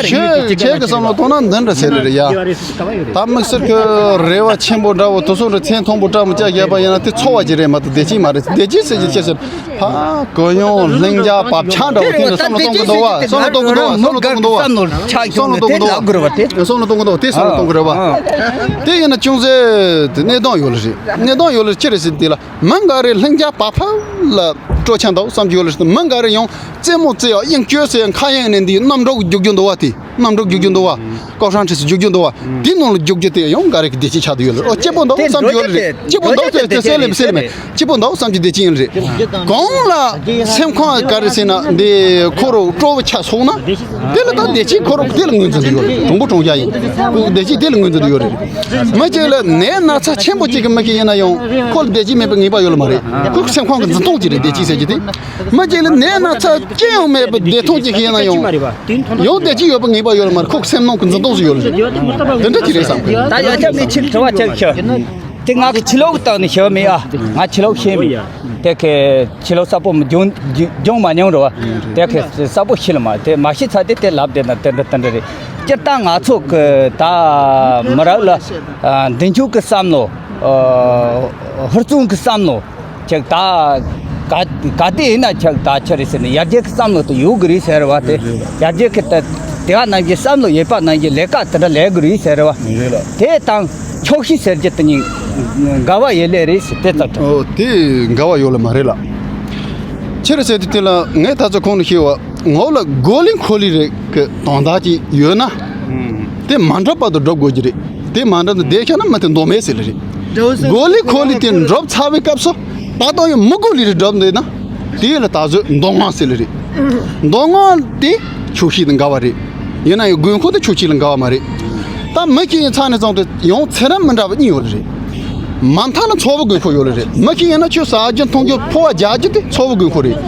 ཁྱེད་ཀྱི་བསམ་བློ་གཏོང་ན་འདི་འདྲ་ཟེར་རེ་རེད་ཡ། ད་དམིགས་བསལ་གྱི་རེ་བ་ཆེན་པོ་འདྲ་བོ་དེ་ཚོ་རེ་མཚན་མཐོན་པོ་འདྲ་མོ་ཅག་བརྒྱབ་པ་ཡིན་ན་དེ་ཚོར་བ་ཅིག་རེད་མ་གཏོགས་བདེ་སྐྱིད་མ་རེད། བདེ་སྐྱིད་ཟེར་གྱི་ཅི་ཟེར། ཕ་གུ་ཡོང་ལྷིང་འཇགས་བག་ཆགས་འདྲ་བོ་དེ་འདྲ་བསམ་བློ་གཏོང་གི་འདུག་བ། བསམ་བློ་གཏོང་གི་འདུག་བ། བསམ་བློ་གཏོང་གི་འདུག་བ། བསམ་བློ་གཏོང་གི་འདུག་བ། དེ་ལབ་དགོས་རེད་བ། དེ་བསམ་བློ་གཏོང་གི་འདུག་བ། དེ་བསམ་བློ་གཏོང་གི་རེད་བ། དེ་ཡིན་ན་ཅུང་ཟད་དེ་གནས་སྟངས་ཡོད་ལ་རེད། གནས་སྟངས་ཡོད་ལ་ཅི་རེད་ཟེར། དེ་ལ་མི་འགའ་རེ་ལྷིང་འཇགས་བག་ཕེབས་ལ་སྤྲོ་འཆམ་འདུག་བསམ་གྱི་ཡོད་ལ་རེད། མི་འགའ་རེ་ཡང་རྩེད་མོ་རྩེ་ཡག་དབྱིངས་སྐྱོ་ཟེར་ཁ་གཡེང་ནས་འདི་གནམ་གྲུ་རྒྱུག་རྒྱུ་འདུག་བ། དེ་གནམ་གྲུ་རྒྱུག་རྒྱུ་འདུག་བ། ཀོ་ཧྲང་ཁྲི་སུ་རྒྱུག་རྒྱུ་འདུག་བ། དེ་ནང་ལ་རྒྱུག་རྒྱུ་དེ་ཡང་འགའ་རེ་གི་བདེ་སྐྱིད་ཆགས་བསྡད་ཡོད་ལ། ཨོ་སྐྱིད་པོ་འདུག་བསམ་གྱི་ཡོད་ལ་རེད། སྐྱིད་པོ་འདུག་ཟེར་དེ་སེམས་ལ་སེམས་ལ་མེད། སྐྱིད་པོ་འདུག་བསམ་གྱི་བདེ་སྐྱིད་ཡིན་ལ་རེད། གང་ལ་སེམས་ཁོང་ག་རེ་ཟེར་ན་འདི་ཁོ་རུ་སྤྲོ་བོ་ཆགས་སོང་ན། དེ་ལ་ད་བདེ་སྐྱིད་ཁོ་རང་དེ་ལ་ངོས་འཛིན་དུ་ཡོད་རེད། གྲུང་པོ་གྲུང་རྐྱང་ཡིན། ཁོ་བདེ་སྐྱིད་དེ་ལ་ངོས་འཛིན་དུ་ཡོད་རེད། མི་གཅིག་ལ་ནད་ན་ཚ་ཆེན་པོ་གཅིག་གི་མི་ཞིག་ཡིན་ན་ཡང་ཁོ་ལ་བདེ་སྐྱིད་མེད་པའི་ངེས་པ་ཡོད་ལ་མ་རེད། ཁོ་གི་སེམས་ཁོང་གི་འཛིན་སྟངས་ཅིག་རེད་བདེ་སྐྱིད་ཟེར་གྱི་དེ། མི་གཅིག་ལ་ནད་ན་ཚ་ཅི་ཡང་མེད་པའི་བདེ་ཐང་ཅིག་ཡིན་ན་ཡང་ཡང་བདེ་སྐྱིད་ཡོད་པའི་ངེས་པ་ཡོད་ལ་མ་རེད། ཁོ་གི་སེམས་ནང་གི་འཛིན་སྟངས་སུ་ཡོད་ལ་རེད། དེ་འདྲ་ཅིག་རེད་བསམ་གི། ད་ཡ་ཆ་མི་ཆིག་དྲི་བ་ཅིག་ཞུ། དེ་ང་གི་ཕྱི་ལོགས་ཀྱི་སྟེང་ནས་ཞུ་མེད་ཨ། ང་ཕྱི་ལོགས་ཤེས་མེད། དེ་གི་ཕྱི་ལོགས་གསལ་པོ་མི་སྦྱོང་སྦྱོང་མ་མྱོང་རེད་བ། དེ་གི་གསལ་པོ་ཤེས་ལ་མ་དེ་མ་ཤེས་ཚར་དེ་དེ་ལབ་བསྡད་ན་དེ་འདྲ་དེ་འདྲ་རེད། སྤྱིར་བཏང་ང་ཚོ་གི་ད་མི་རབས་ལ་ཨ་མདུན་སྐྱོད་ཀྱི་བསམ་བློ། ཨ་ཧུར་བརྩོན་གྱི་བསམ་བློ། ཅིག་ད་ག་ག་དེ་ཡིན་ན་ཅིག་ད་ཆི་རེད་ཟེར་ན་ཡར་རྒྱས་ཀྱི་བསམ་བློ་དེ་ཡོད་གི་རེད་ཟེར་བ་དེ། ཡར་རྒྱས་ཀྱི་ད་དེ་བ་ནང་གི་བསམ་བློ་ཡོད་པ་ནང་གི་ལས་ཀ་དེ་འདྲ་ལས་གི་རེད་ཟེར་བ། རེད་ལ། དེ་དང་ཆོག་ཤེས་ཟེར་རྒྱུ་དེ་གཉིས་འགལ་བ་ཡོད་ལེ་རེད་ཟེར་དེ་ཙམ་དང་། ཨོ་དེ་འགལ་བ་ཡོད་ལ་མ་རེད་ལ། ཆི་རེད་ཟེར་དུས་དེ་ལ་ངས་ད་ཚོ་གོང་ནས་ཤེས་བ་ངོ་ལ་གོ་ལི་འཁོར་ལི་རེད་གི་དོན་དག་ཅིག་ཡོད་ན། དེ་མ་འགྲུབ་བར་དུ་སྒྲུབ་དགོས་ཀྱི་རེད། དེ་མ་འགྲུབ་ན་བསྡད་ཤག་ན་མི་དེ་མདོ་མེད་ཟེར་ལེ་རེད། གོ་ལི་འཁོར་ལི་དེ་འགྲུབ་ཚར་བའི་སྐབས་སུ་ད་ལྟ་ཡང་མི་གོ་ལི་རེ་འགྲུབ་འདུག་ན། དེ་ལ་ད་གཟོད་མདོ་སྔགས་ཟེར་ལེ་རེད། མདོ་སྔགས་དེ་ཆོག་ཤེས་དང་འགལ་བ་རེད། ཡིན་ན་ཡང་དགོས་མཁོ་དེ་ཆོག་ཤེས་ལ་འགལ་བ་མ་རེད། ད་མི་གཅིག་ཡིན་ཚར་ནས་བཙོང་དེ་ཡང་ཚེ་རབས་མི་འདྲ་བ་གཉིས་ཡོད་ལེ་རེད། མ་མཐའ་ལ་འཚོ་བའི་དགོས་མཁོ་ཡོད་ལེ་རེད། མི་གཅིག་ཡིན་ན་ཆོས་ཟ་རྒྱུ་འཐུང་རྒྱུ་ཕོ་བ་རྒྱག་རྒྱུ་དེ་འཚོ་བའི་དགོས་མཁོ་རེད།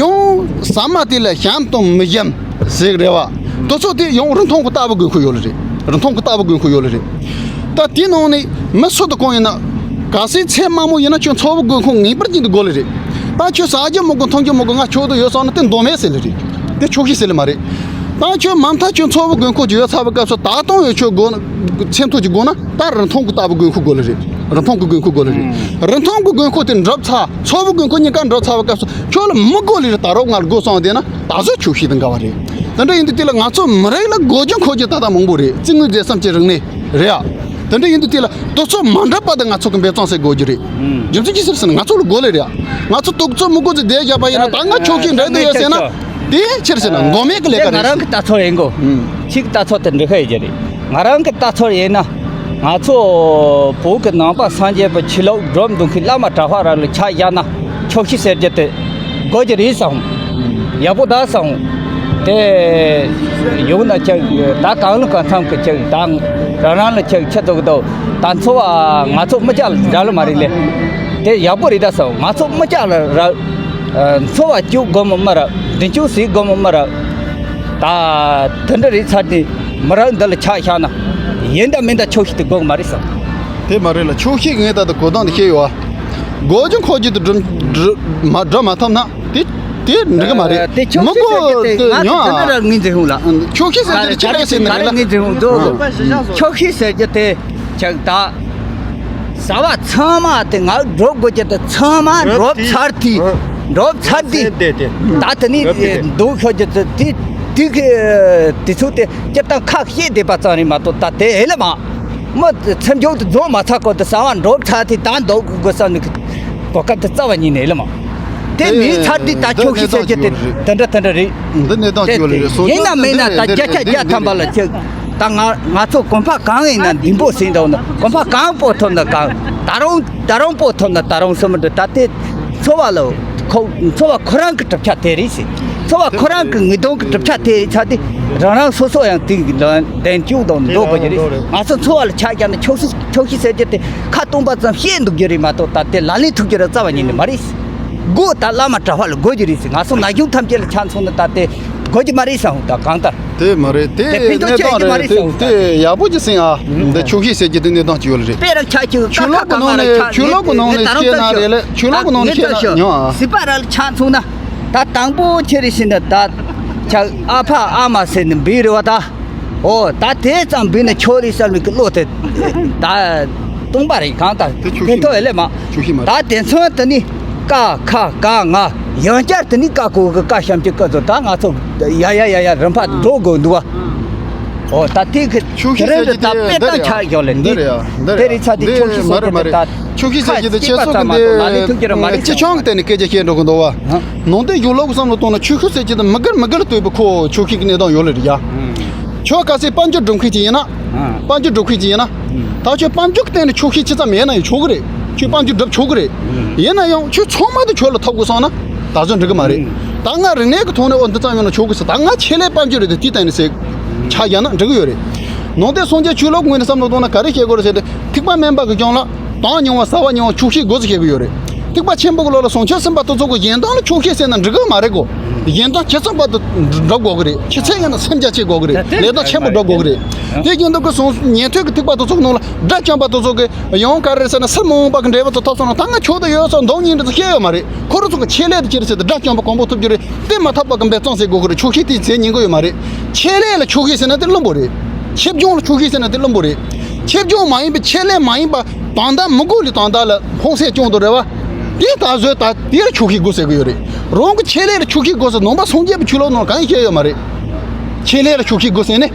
ཡང་ཟ་མ་དེ་ལ་ཞིམ་དང་མི་ཞིམ་ཟེར་རེད་བ། དེ་ཚོ་དེ་ཡང་རིན་ཐང་གི་ལྟ་བུ་དགོས་མཁོ་ཡོད་ལེ་རེད། རིན་ཐང་གི་ལྟ་བུ་དགོས་མཁོ་ཡོད་ལེ་རེད། ད་དེའི་ནང་ནས་མི་སུ་དང་གང་ཡིན་ན། གལ་སྲིད་ཚེ་དམའ་མོ་ཡིན་ན་ཁྱོད་འཚོ་བའི་དགོས་མཁོ་ངེས་པར་ཅན་དུ་དགོས་ལེ་རེད། ད་ཁྱོད་ཟ་རྒྱུ་མི་དགོས་འཐུང་རྒྱུ་མི་དགོས་ང་ཆོག་ཏུ་ཡོད་སོང་ན་དེ་མདོ་མེད་ཟེར་ལེ་རེད། དེ་ཆོག་ཤེས་ཟེར་ལེ་མ་རེད། ད་ཁྱོད་མ་མཐའ་ཁྱོད་འཚོ་བའི་དགོས་མཁོ་ཅིག་ཡོད་ཚར་བའི་སྐབས་སུ་ད་དུང་ཡོད་ཆོག་དགོས་ན་ཚེ་མཐོ་ཅིག་དགོས་ན་ད་རིན་ཐང་གི་ལྟ་བུ་དགོས་མཁོ་དགོས་ལེ་རེད། རིན་ཐང་གི་དགོས་མཁོ་དགོས་ལེ་རེད། རིན་ཐང་གི་དགོས་མཁོ་དེ་འགྲུབ་ཚར། འཚོ་བའི་དགོས་མཁོ་གཉིས་ཀ་འགྲུབ་ཚར་བའི་སྐབས་སུ་ཁྱོད་ལ་མི་དགོས་ལེ་རེད། ད་རོགས་ང་ལ་དགོས་སོང་བསྡད་ན་ད་གཟོད་ཆོག་ཤེས་དང་འགལ་བ་རེད། དེ་འདྲ་ཡིན་དུས་དེ་ལ་ང་ཚོ་མི་རིགས་ལ་དགོས་རྒྱུ་མཁོ་རྒྱུ་ད་ལྟ་མང་པོ་རེད། རྩིས་དངོས་རྫས་སུམ་ཅུ་རིག་གནས་རེད་ཨ། དེ་འདྲ་ཡིན་དུས་དེ་ལ་དེ་ཚོ་མ་འགྲུབ་བར་དུ་ང་ཚོ་གི་འབད་བརྩོན་ཟེར་དགོས་རྒྱུ་རེད། རྒྱུ་མཚན་ཅི་ཟེར་ཟེར་ན་ང་ཚོ་ལ་དགོས་ལེ་རེད་ཨ། ང་ཚོ་དུག་རྩུབ་མི་དགོས་ཚེ་བསྡད་བཞག་པ་ཡིན་ན་ད་ང་ཆོག་ཤེས་འདྲ་དུ་ཡོད་ཟེར་ན་དེ་ཕྱིར་ཟེར་ན་མདོ་མེད་ཀྱི་ལས་ཀ་རེད། ང་རང་གི་ལྟ་ཚུལ་ཡིན་གོ། ཁྱེད་ཀྱི་ལྟ་ཚུལ་དེ་འགྲིག་ཧ་ཡོད་ཀྱི་རེད། ང་རང་གི་ལྟ་ཚུལ་ཡིན་ན། ང་ཚོ་བོད་ཀྱི་ནང་པ་སངས་རྒྱས་པའི་ཆོས་ལུགས་སྒྲུབ་འདུག་མཁན་བླ་མ་གྲྭ་པ་རང་ལ་ཆ་བཞག་ན་ཆོག་ཤེས་ཟེར་རྒྱུ་དེ་དགོས་ཀྱི་རེད་བསམ། ཡག་པོ་ད་བསམ། དེ་ཡོང་ན་ཁྱེད་ད་གང་ལ་གང་འཚམ་གྱི་ཁྱེད་ད་རང་རང་ལ་ཁྱེད་ཁྱེད་ཚོ་གི་དོ་ད་འཚོ་བ་ང་ཚོ་མི་སྐྱ་ལ་འདྲ་ལ་མ་རེད་ལེ། དེ་ཡག་པོ་རེད་ད་བསམ། ང་ཚོ་མི་སྐྱ་ལ་ར་འཚོ་བ་སྐྱོབ་དགོས་མི་མི་ར་མདུན་སྐྱོད་ཟེར་དགོས་མི་མི་ར། ད་དེ་འདྲ་རེད་ཚར་དུས་མི་རབས་འདི་ལ་ཆ་བཞག་ན་ཡིན་ད་མིན་ད་ཆོག་ཤེས་དེ་དགོས་མ་རེད་བསམ། དེ་མ་རེད་ལ་ཆོག་ཤེས་ངས་ད་ལྟ་གོ་སྟངས་དེ་ཤེས་ཡོད་ཨ། དགོས་རྒྱུ་མཁོ་རྒྱུ་དེ་སྒྲུབ་སྒྲུབ་མ་སྒྲུབ་མ་ཐུབ་ན་དེ་དེ་འགྲིག་གི་མ་རེད། དེ་ཆོག་ཤེས་ཟེར་རྒྱུ་དེ་ང་ཚོ་དེ་འདྲ་ར་ངོས་འཛིན་ཧུང་ལ། ཆོག་ཤེས་ཟེར་རྒྱུ་དེ་ཆི་རེད་ཟེར་ན་རེད་ལ། ངོས་འཛིན་ཧུང་དོ། ཆོག་ཤེས་ཟེར་རྒྱུ་དེ་ཆགས་ད། བཟའ་བ་ཚང་མ་དེ་ང་འགྲོ་དགོས་ཀྱི་དེ་ཚང་མ་འགྲོ་ཚར་དུས། འགྲོ་ཚར་དུས། ད་དེ་ནི་འདུག་ཤོག་ཀྱི་དེ་དེ་དེ་ཚོ་དེ་སྤྱིར་བཏང་ཁ་བཤད་བསྡད་པ་ཙམ་རེད་མ་གཏོགས། ད་དེ་ཨེ་ལ་མ་མི་ཚེ་མཇུག་ཏུ་རྫོགས་མ་ཚར་གོང་དུ་བཟའ་བ་འགྲོ་ཚར་དུས་ད་འདུག་དགོས་བསམ་ནི་གོ་སྐབས་དེ་རྩ་བ་ཉིད་ནས་ཨེ་ལ་མ། དེ་མིན་ཚར་དུས་ད་ཆོག་ཤེས་ཟེར་རྒྱུ་དེ་འདི་འདྲ་དེ་འདྲ་རེད། འདི་གནས་སྟངས་ཅིག་ཡོད་ལ་རེད། སོ་ཡིན་ན་མིན་ན་ད་བརྒྱ་ཆ་བརྒྱ་ཐམ་པ་ལ་ཁྱེད་ད་ང་ང་ཚོ་གོམ་པ་གང་ཡིན་ན་འདི་འབོ་ཟིན་འདྲ་བོ་ན་གོམ་པ་གང་སྤོ་ཐུབ་ན་གང་ད་རུང་ད་རུང་སྤོ་ཐུབ་ན་ད་རུང་སུ་མི་འདྲ། ད་དེ་འཚོ་བ་ལ་ཁོ་འཚོ་བ་ཁོ་རང་གི་གྲུབ་ཆ་དེ་རེད་ཟེར། འཚོ་བ་ཁོ་རང་གི་ངེས་དོན་གྱི་གྲུབ་ཆ་དེ་ཆགས་ཏེ་རང་རང་སོ་སོ་ཡང་དེ་གི་ལན་གདན་བཅུག་དང་འདོད་དགོས་ཀྱི་རེད། ང་ཚོ་འཚོ་བ་ལ་ཆ་བཞག་ན་ཆོག་ཤེས་ཆོག་ཤེས་ཟེར་རྒྱུ་དེ་ཁ་སྟོང་པ་ཙམ་བཤད་འདུག་རྒྱུ་རེད་མ་གཏོགས། ད་དེ་ལག་ལེན་ཐུབ་རྒྱུ་ར་རྩ་བ་ཉིད་ནས་མ་རེད། དགོས་ད་བླ་མ་གྲྭ་པ་ལ་དགོས་ཀྱི་རེད་ཟེར། ང་ཚོ་ན་གཞོན་ཐམས་ཅད་ལ་ཆ་མཚོན་ན་ད་དེ་དགོས་ཀྱི་མ་རེད་བསམ། ད་གང་ལྟར་དེ་མ་རེད། དེ་དེ་ཕན་ཐོགས་གནས་སྟངས་ཆགས་ཀྱི་མ་རེད་རེད། དེ་བསམ། དེ་ཡག་པོ་ཅིག་ཟིན་ཨ། འདི་ཆོག་ཤེས་ཟེར་གྱི་དེ་གནས་སྟངས་ཅིག་ཡོད་ལ་རེད། དཔེ་རང་ཆ་ཁྱོད་ཆོས་ལོག་གི་ནང་ནས་ཆོས་ལོག་གི་ནང་ནས་བཤད་ན་རེད་ལ། ཆོས་ལོག་གི་ནང་ནས་བཤད་ན་ཉོ་ཨ། སྲིད་པ་ར་ལ་ཆ་མཚོན་ན་ད་དང་པོ་ཁྱེད་རེད་ཟེར་ན་ད་ཆ་ཨ་ཕ་ཨ་མ་ཟེར་ནས་འབུལ་རེད་བ་ད། ཨོ་ད་དེ་ཙམ་འབུལ་ན་ཆོག་རེད་བསམ་ནས་ཀྱི་བློ་དེ་ད་སྟོང་པ་རེད། གང་ལྟར་དེ་ཆོག་ཕན་ཐོགས་ཡོད་ལེ་མ། ཆོག་ཤེས་མ་རེད། ད་དེ་ཚོ་དེ་ནི་ཀ་ཁ་ག་ང་ཡང་བསྐྱར་དེ་ནི་ཀ་གོ་གི་ཀ་ཤམ་གྱི་ཀ་ཚོ་ད་ང་ཚོ་ཡ་ཡ་ཡ་ཡ་རིམ་པ་འགྲོ་དགོས་འདུག་བ། ཨོ་ད་དེ་གི་ཆོག་ཤེས་དེ་རིང་ཟེར་གྱི་དེ་དེ་དཔེ་འདི་ད་རེད་ཡ། ཆ་ཡོད་ལེ་འདི་འདི་རེད་ཡ། འདི་དེ་རེད་ཡ། རིང་ཚ་དེ་འདི་ཆོག་ཤེས་ཟེར་གྱི་དེ་མ་རེད་མ་རེད། ཆོག་ཤེས་ཟེར་གྱི་དེ་ཁ་ཁྱེད་ཚོ་གི་འདི་ལ་ལས་ཐུབ་ཀྱི་རེད་མ་རེད། སྤྱི་ཆིངས་ཀྱི་སྟེང་ནས་སྐད་ཆ་བཤད་འགྲོ་གི་འདུག་བ། ནང་དོན་ཡོད་ལོག་བསམ་བློ་གཏོང་ན་ཆོས་ཤུགས་ཟེར་གྱི་དེ་མི་སྒེར་མི་སྒེར་ལ་ལྟོས་པའི་ཁོ་ཆོས་ཤིག་གི་གནས་སྟངས་ཡོད་ལེ་རེད་ཡ། ཁྱོད་གལ་སྲིད་དཔལ་འབྱོར་སྒྲུབ་མཁན་ཅིག་ཡིན་ན། དཔལ་འབྱོར་སྒྲུབ་མཁན་ཅིག་ཡིན་ན། ད་ཁྱོད་དཔལ་འབྱོར་གྱི་སྟེང་ནས་ཆོས་ཤིག་ཅི་ཙམ་ཡིན་ན་ཡང་ཆོག་གི་རེད། ཁྱོད་དཔལ་འབྱོར་སྒྲུབ་ཆོག་གི་རེད། ཡིན་ན་ཡང་ཁྱོད་ཚང་མ་དེ་ཁྱོད་ལ་ཐོབ་དགོས་སོང་ན་ད་གཟོད་འགྲིག་གི་མ་རེད། ད་ང་རིག་གནས་ཀྱི་ཐོག་ནས་འོ་འདི་ཙམ་ཡོད་ན་ཆོག་གི་ཟེར། ད་ང་ཆེད་ལས་དཔལ་འབྱོར་རེད་དེ་དེའི་སྟེང་ནས་ཟེར་ཆ་བཞག་ན་འགྲིག་གི་ཡོད་རེད། ནང་དོན་སངས་རྒྱས་ཆོས་ལུགས་ངོས་ནས་བསམ་བློ་གཏོང་ན་ག་རེ་བཤད་དགོས་རེད་ཟེར་ཏེ། ཐེག་པ་དམན་པ་གི་རྐྱང་ལ་དྭངས་སྙིང་བ་ཟ་བ་སྙིང་བ་ཆོག་ཤེས་དགོས་ཟེར་བཤད་གི་ཡོད་རེད། ཐེག་པ་ཆེན་པོ་གི་ལོགས་ལ་བྱང་ཆུབ་སེམས་དཔའ་དེ་ཚོ་གི་གཞན་དོན་ལ་ཆོག་ཤེས་ཟེར་ན་འགྲིག་གི་མ་རེད་གོ། གཞན་དོན་ཇི་ཙམ་བར་དུ་འགྲུབ་དགོས་གི་རེད། ཆུ་ཚད་ཡིན་ན་སེམས་རྒྱ་ཆེ་དགོས་གི་རེད། ལས་དོན་ཆེན་པོ་འགྲུབ་དགོས་གི་རེད། དེ་རྐྱེན་འདུག་གི་སོང་ཉན་ཐོས་ཀྱི་ཐེག་པ་དེ་ཚོ་གི་ནང་ལ་དགྲ་བཅོམ་པ་དེ་ཚོ་གི་ཡང་ག་རེ་ཟེར་ན་སུ་མ་འོངས་པ་གི་འབྲས་བུ་དེ་ཐོབ་སོང་ན་ད་ང་ཆོག་དེ་ཡོད་སོགས་མདོག་ཉིད་འདི་ཚོ་བཤད་ཡོད་མ་རེད། ཁོ་རང་ཚོ་གི་ཆེད་ལས་དེ་ཅི་རེད་ཟེར་ཏེ་དགྲ་བཅོམ་པ་གང་པོ་ཐོབ་རྒྱུ་རེད། དེ་མ་ཐོབ་པ་གི་འབད་བརྩོན་བྱེད་དགོས་གི་རེད། ཆོག་ཤེས་དེ་ཟེར་ཉན་གི་ཡོད་མ་རེད། ཆེད་ལས་ལ་ཆོག་ཤེས་ཟེར་ན་དེ་བླུན་པོ་རེད། ཆེད་སྦྱོང་ལ་ཆོག་ཤེས་ཟེར་ན་དེ་བླུན་པོ་རེད། ཆེད་སྦྱོང་མ་ཡིན་པའི་ཆེད་ལས་མ་ཡིན་པ་དོན་དག་མི་དགོས་ལས་དོན་དག་ལ་ཕོངས་སེལ་སྐྱོང་དུ་རེ་བ། དེ་ད་བཟོས་ད་དེ་ལ་ཆོག་ཤེས་དགོས་ཟེར་གི་ཡོད་རེད། རང་གི་ཆེད་ལས་ལ་ཆོག་ཤེས་དགོས་ཟེར་ནང་པ་སངས་རྒྱས་པའི་ཆོས་ལུགས་ནང་གང་ཡང་བཤད་ཡོད་མ་རེད། ཆེད་ལས་ལ་ཆོག་ཤེས་དགོས་ཟེར་ནས།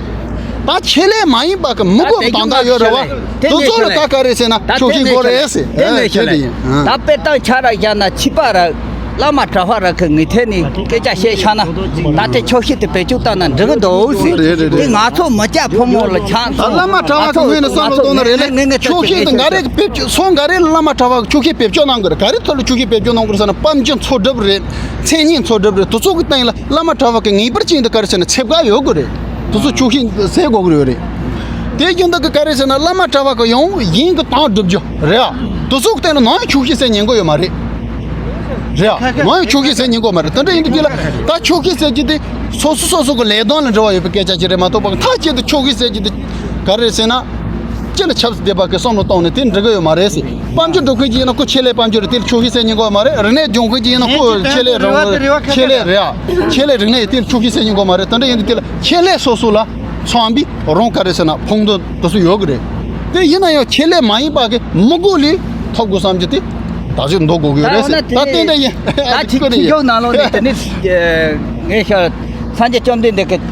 ད་ཆེད་ལས་མ་ཡིན་པ་གི་མི་དགོས་པའི་དོན་དག་ཡོད་རེད་བ། དེ་ཚོ་ལ་ད་ག་རེ་ཟེར་ན་ཆོག་ཤེས་དགོས་རེད་ཟེར། དེ་ནས་ཆེད་ལས་ཡིན། ད་དཔེ་བཏང་ཆ་ར་བཞག་ན་ཕྱི་པ་ར། བླ་མ་གྲྭ་པ་ར་གི་ངོས་ཐད་ནས་སྐད་ཆ་བཤད་ཤག་ན་ད་ལྟའི་ཆོག་ཤེས་དེ་བེད་སྤྱོད་བཏང་ན་འགྲིག་གི་འདུག་ཟེར། རེད་རེད་དེ་རེད། ང་ཚོ་མི་སྐྱ་ཕོ་མོ་ལ་ཆགས་ད་སོང་། བླ་མ་གྲྭ་པ་གི་ངོས་ནས་བསམ་བློ་གཏོང་ན་རེད་ལེ། ཆོག་ཤེས་དེ་ང་རེ་གི་བེད་སྤྱོད་སོང་ག་རེ་ལ་བླ་མ་གྲྭ་པ་གི་ཆོག་ཤེས་བེད་སྤྱོད་གནང་གི་རེད། ག་རེ་ཐོག་ལ་ཆོག་ཤེས་བེད་སྤྱོད་གནང་གི་རེད་ཟེར་ན་དཔལ་འབྱོར་འཚོལ་སྒྲུབ་རེད། མཚན་སྙན་འཚོལ་སྒྲུབ་རེད། དེ་ཚོ་གི་སྟེང་ལ་བླ་མ་གྲྭ་པ་གི་ངེས་པར་ཅན་དུ་ག་རེ་ཟེར་ན་ཚེ་བཀག་ཡོད་གི་རེད། དེ་ཚོ་ཆོག་ཤེས་ཟེར་དགོས་གི་རེད། དེ་རྒྱུན་དུ་གི་ག་རེ་ཟེར་ན་བླ་མ་གྲྭ་པ་གི་ཡང་ཡིན་གི་དང་སྒྲུབ་རྒྱུ་རེད་ཨ། དེ་ཚོ་གི་སྟེང་ལ་ནང་ཡང་ཆོག་ཤེས་ཟེར་ཉན་གི་ཡོད་མ་རེད། རེད་ཨ། ནང་ཡང་ཆོག་ཤེས་ཟེར་ཉན་གི་ཡོད་མ་རེད། དེ་འདྲ་ཡིན་དུས་ཀྱི་ལ་ད་ཆོག་ཤེས་ཟེར་གྱི་དེ་སོ་སོ་སོ་སོ་གི་ལས་དོན་ལ་འབྲེལ་བ་ཡོད་པའི་སྐད་ཆ་ཅིག་རེད་མ་གཏོགས་པ་མཐའ་གཅིག་ཏུ་ཆོག་ཤེས་ཟེར་གྱི་དེ་ག་རེ་ཟེར་ན། སྤྱི་ལ་ཆབ་སྲིད་ལྡན་པ་གི་བསམ་བློ་བཏང་ནས་དེ་འགྲིག་གི་ཡོད་མ་རེད་ཟེར། དཔལ་འབྱོར་སྒྲུབ་མཁན་ཅིག་ཡིན་ན་ཁོ་ཆེད་ལས་དཔལ་འབྱོར་རེད། དེ་ལ་ཆོག་ཤེས་ཟེར་ཉན་གི་ཡོད་མ་རེད། རིག་གནས་སྦྱོང་མཁན་ཅིག་ཡིན་ན་ཁོ་ཆེད་ལས་རང་ཆེད་ལས་རེད་ཨ། ཆེད་ལས་རིག་གནས་དེ་ལ་ཆོག་ཤེས་ཟེར་ཉན་གི་ཡོད་མ་རེད། དེ་འདྲ་ཡིན་དུས་དེ་ལ་ཆེད་ལས་སོ་སོ་ལ་འཚམ་པའི་རང་ག་རེ་ཟེར་ན་ཕུགས་འདུན་དེ་ཚོ་ཡོད་གི་རེད། དེ་ཡིན་ན་ཡང་ཆེད་ལས་མ་ཡིན་པ་གི་མི་དགོས་ལས་ཐོབ་དགོས་བསམ་རྒྱུ་དེ་ད་གཟོད་འདོད་དགོས་གི་ཡོད་རེད་ཟེར། ད་དེ་འདྲ་ཡིན། ད་ཁྱི་ཁྱི་ཁྱོད་ནང་ལོགས་ནས་དེ་ནི་ངས་ཤར། སངས་རྒྱས་བཅོམ་ལྡན་འདས་ཀྱིས།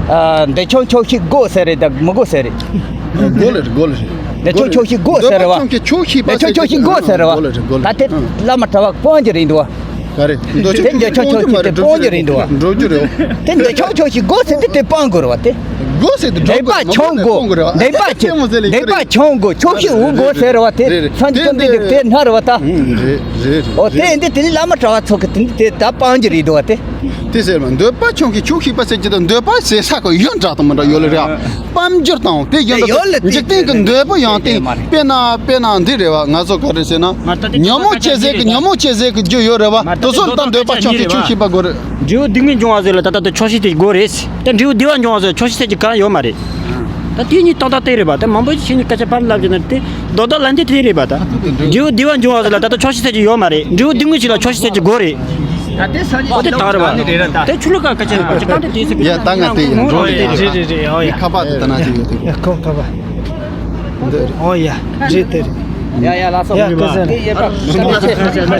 ཨ། འདོད་ཆུང་ཆོག་ཤེས་དགོས་ཟེར་རེད་དང་མི་དགོས་ཟེར་རེད། དགོས་ལེ་རེད། དགོས་ལེ་རེད། འདོད་ཆུང་ཆོག་ཤེས་དགོས་ཟེར་རེད་བ། འདོད་པ་ཆུང་ཤེས་ཆོག་ཤེས་པ། འདོད་ཆུང་ཆོག་ཤེས་དགོས་ཟེར་རེད་བ། དགོས་ལེ་རེད། དགོས་ལེ་ད་དེ་བླ་མ་གྲྭ་པ་སྤོང་རྒྱུ་རེད་འདུག་བ། ག་རེ། འདོད་ཆུང་དེ་འདོད་ཆུང་ཆོག་ཤེས་དེ་སྤོང་རྒྱུ་རེད་འདུག་བ། འགྲོ་རྒྱུ་རེད། དེ་འདོད་ཆུང་ཆོག་ཤེས་དགོས་ཟེར་དེ་དེ་སྤང་དགོས་རེད་བ་དེ། དགོས་ཟེར་དེ་འདོད་པ་ཆུང་དགོས། འདོད་པ་ཆུང་དགོས། ཆོག་ཤེས་འུ་དགོས་ཟེར་རེད་བ་དེ། རེད་རེད། སངས་རྒྱས་བཅོམ་ལྡན་འདས་དེ་སྨྲ་རེད་བ་ད། རེད་རེད། ཨོ་དེ་འདི་དེ་ནི་བླ་མ་གྲྭ་པ་ཚོ་གི་དེ་འདི་དེ་ད་སྤང་རྒྱུ་རེད་འདུག་བ་དེ། དེ་ཟེར་མ། འདོད་པ་ཆུང་ཤེས་ཆོག་ཤེས་པ་ཟེར་གྱི་དང་འདོད་པ་ཟེར་ས་གི་ཡུལ་འདྲ་དང་མི་འདྲ་ཡོད་ལེ་རེད། དཔལ་འབྱོར་དང་དེ་ཡང་ཡོད་ལེ། འཇིག་རྟེན་གྱི་འདོད་པ་ཡང་སྟེང་དཔེར་ན་དཔེར་ན་འདི་རེད་བ། ང་ཚོ་ག་རེ་ཟེར་ན་ཉོན་མོངས་སྐྱེ་ཟེར་གི་ཉོན་མོངས་སྐྱེ་ཟེར་གི་རྒྱུ་ཡོད་རེད་བ། དེ་ཚོ་ད་འདོད་པ་ཆུང་ཤེས་ཆོག་ཤེས་པ་དགོས་རེད། འབྲས་བུ་སྡུག་བསྔལ་འབྱུང་བ་ཟེར་ལ་ད་ལྟ་དུ་ཆོག་ཤེས་དེ་དགོས་རེད། དེ་འབྲས་བུ་བདེ་བ་འབྱུང་བ་ཟེར་ཆོག་ཤེས་ཟེར་གྱི་གང་ཡོད་མ་རེད། ད་དེ་གཉིས་ཏག་ཏག་དེ་རེད་པ། ད་མང་པོ་ཞིག་ནི་སྐད་ཆ་ཕར་ལབ་ཀྱི་ན་དེ་རྡོག་རྡོག་ལ་འདི་དེ་རེད་པ། ད་འབྲས་བུ་བདེ་བ་འབྱུང་བ་ཟེར་ལ་ད་ལྟ་ཆོག་ཤེས་ཟེར་གྱི་ཡོད་མ་རེད། འབྲས་བུ་སྡུག་བསྔལ་ཞིག་ལ་ཆོག་ཤེས་ཟེར་གྱི་དགོས་རེད། ཨོ་དེ་དག་རེད་པ། དེ་ཆུ་ལུག་ཀ་སྐད་ཆ་རེད་པ། ཅི་ད་དེ་དེ་ཟེར་གྱི་ཡ་ད་ང་དེ་ཡིན་འགྲོ་རེད། རེད་རེད་རེད། ཨོ་ཡ། ཁ་པར་དེ་ད་ན་ཅིག་ཡོད་དེ། ཡ་ཁོ་ཁ་པར། འདི་རེད། ཨོ་ཡ། རེད་དེ་རེད། ཡ་ཡ་ལགས་སོ། ཡ་སྐུ་གཟུགས། དེ་ཡོད་པ་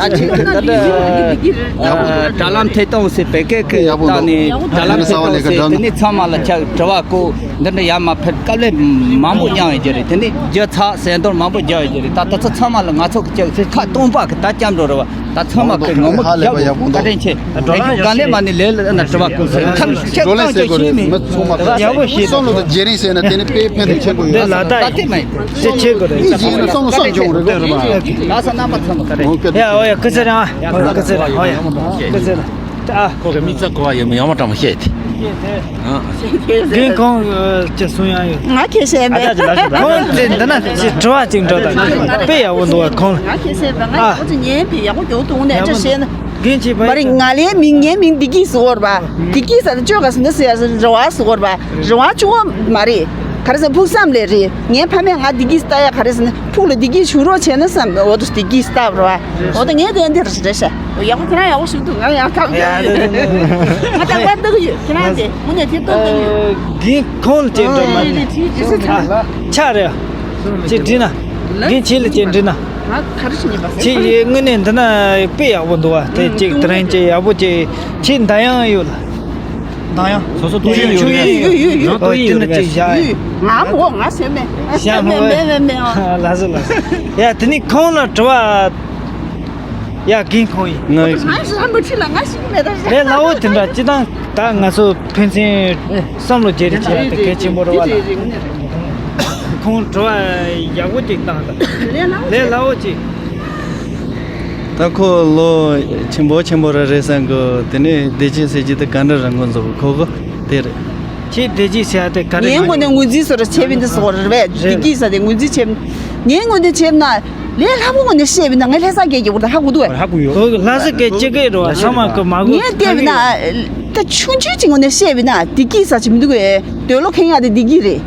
ཨ་ཅིག་ད་ལྟ་དྲ་ལམ་ཐད་གཏོང་ཟེར་བོད་སྐད་ཀྱི་ཡག་པོ་ད་འདུག་ནི་དྲ་ལམ་ཐད་གཏོང་ཟེར་དེ་ནི་ཚང་མ་ལ་ཆ་དྲི་བ་བཀོད། འདི་འདྲ་ཡར་མར་ཕེབས་དཀའ་ལས་མང་པོ་མྱངས་ཡོད་ཀྱི་རེད། དེ་ནི་རྒྱུ་ཚ་ཟས་འཐུང་མང་པོ་རྒྱག་ཡོད་ཀྱི་རེད། ད་ད་ཚོ་ཚང་མ་ལ་ང་ཚོ་གི་ཁ་སྟོང་པ་གི་ད་སྐྱབས་འགྲོ་རེད་བ། ད་ཚང་མ་གི་ངོ་མ་ཧ་ལས་པ་ཡག་པོ་འདུག་བཀའ་དྲིན་ཆེ། དགའ་ལས་མ་ནི་ལས་ལ་ན་དྲི་བ་ཀུན་སེ་ཁམས་ཁྱེད་བཀའ་བཀྱོན་ཤེས་མི་ཡག་པོ་ཞིག་བསམ་བློ་དང་བརྗེ་རེས་ཟེར་ན་དེ་ནི་དཔེ་ཕན་ཐོགས་ཆེན་པོ་ཡོད། འདི་ལ་ད་ད་དེ་མ་ཡིན། དེ་ཆེ་གི་རེད། ཡིན་ཟེར་ན་བསམ་བློ་བསམ་བྱུང་རེད་བ། ལ་ས་རྣམ་པ་ཚང་མ་ག་རེ། ཡ་ཨོ་ཡ་སྐུ་ཚེ་རིང་ཨ། སྐུ་ཚེ་རིང་ཨོ་ཡ་སྐུ་ཚེ་རིང་། ཨ་ཁོ་གི་མི་ཚེ་གོ་བ་ཡོད་མི་ཡོང་བ་ཀྲང་མ་བཤད་དེ། རྒན་ཁོང་ཅི་གསུང་ཡ་ཡོད། ང་ཁྱེད་བཤད་མེད། ཁོང་ཚོས་འདི་ན་ཅི་དྲི་བ་ཅིག་འགྲོ་དང་དཔེ་ཡག་པོ་འདུག་བ་ཁོང་ལ། ང་ཁྱེད་བཤད་པ་ང་ཡག་པོ་ཅིག་ཉན་པའི་ཡག་པོ་མགྱོགས་དུ་འོང་ནས་ཅི་བཤད་ན། རྒན་ཁྱེད་པ་མ་རེད། ང་ལའི་མིང་ངའི་མིང་བདེ་སྐྱིད་ཟེར་བ་རེད་པ། བདེ་སྐྱིད་ཟེར་ན་བཅོས་ག་ཟེར་ན་ཟེར་ཡ་ཟེར་རེ་བ་ཟེར་བ་རེད་པ། རེ་བ་བཅོས་པ་མ་རེད། ག་རེ་ཟེར་ཕུགས་བསམ་ལས་རེད། ངའི་ཕ་མས་ང་བདེ་སྐྱིད་ལྟ་ཡ་ག་རེ་ཟེར་ན་ཕུགས་ལ་བདེ་སྐྱིད་བྱུང་རོགས་བྱས་ན་བསམ་འོ་དུ་བདེ་སྐྱིད་ལྟ་བ་རེད་པ། འོ་ད་ངས་དེ་འདི་རེད་ཤག་འོ་ཡག་པོ་ཁྱེད་རང་ཡག་པོ་ཞིག་འདུག་ང་ཡང་ཐག་ཡ་ཡ་ཡ་ང་ཐག་པ་འདུག་ཡོད། ཁྱེད་རང་དེ་དངོས་གནས་དེ་སྟོབས་འདུག་ཡོད། རྒན་ཁོང་ལ་ཅིག་འགྲོ་མ་རེད། ཆ་རེད། ཅིག་འདྲི་ན། རྒན་ཁྱེད་ལ་ཅིག་འདྲི་ན། ང་ག་རེ་ཞིག་ཉན་པ་ཟེར། ཁྱེད་ཡི་དངོས་གནས་འདི་ན་དཔེ་ཡག་པོ་འདུག་བ། དེ་ཅིག་དེ་རིང་ཅིག་ཡག་པོ་ཅིག་ཁྱེད་མདའ་ཡང་ཡོད་ལ། མདའ་ཡང་། སོ་སོ་ཏོག་དབྱིབས་ཡོད་ཡོད་ཡོད་ཡོད་ཡོད། ཡོད་ཏོག་དབྱིབས་ཡོད་རེད། ཅིག་བཞག་ཡོད། ང་མོ་ང་ཟེར་མེད། བཞག་མོ་མེད་མེད་མེད་མེད། ལགས་སོ་ལགས་སོ། ཡ་དེ་ནི་ཁོང་ལ་དྲི་བ། ཡ་རྒན་ཁོང་ཡིན། ང་ཡིན། ང་ཞིག་ལ་མ་ཁྲིད་ལ་ང་ཞིག་མེད་ད། ལས་སླ་བོ་དེ་འདྲ་ཅི་དང་ད་ང་ཚོ་ཕན་ཚུན་བསམ་བློ་བརྗེ་རེས་བྱེད་ཡ་དེ་གལ་ཆེན་པོ་རེད་བ་ལ། ཁོང་དྲི་བ་ཡག་པོ་ཅིག་བཏང་ད། ལས་སླ་བོ་ཅིག་ད་ཁོ་ལོ་ཆེན་པོ་ཆེན་པོ་ར་རེད་བསམ་གི། དེ་ནས་བདེ་སྐྱིད་ཟེར་གྱི་དེ་ག་འདྲ་རང་གོ་འཛོ་ཁོ་གོ་དེ་རེད། ཁྱེད་བདེ་སྐྱིད་ཟེར་ཡ་དེ་ག་རེ་ངའི་ངོས་ནས་ངོས་འཛིན་བཟོ་འདྲ་བྱས་པ་འདི་བཟོ་འདྲ་རེད་པས། བདེ་སྐྱིད་ཟེར་དེ་ངོས་འཛིན་བྱས་པ། ངའི་ངོས་ནས་བྱས་པ་ན། ལས་སླ་པོ་ངོས་ནས་བཤད་པ་ན་ངས་ལྷ་ས་སྐད་ཀྱི་འུར་ད་ཧ་གོ་འདུག་ཨ། ཧ་གོ་ཡོད། ལྷ་ས་སྐད་ཅི་སྐད་རེད་བ་ཚང་མ་གི་མ་གོ། ངས་བལྟས་པ་ན། ད་ཆུང་ཆུང་ཅིག་ངོས་ནས་བཤད་པ་ན་བདེ་སྐྱིད་ཟེར་གྱི་མི་འདུག་གས། འདོད་བློ་ཁེངས་ཡ་དེ་བདེ་སྐྱིད་རེད།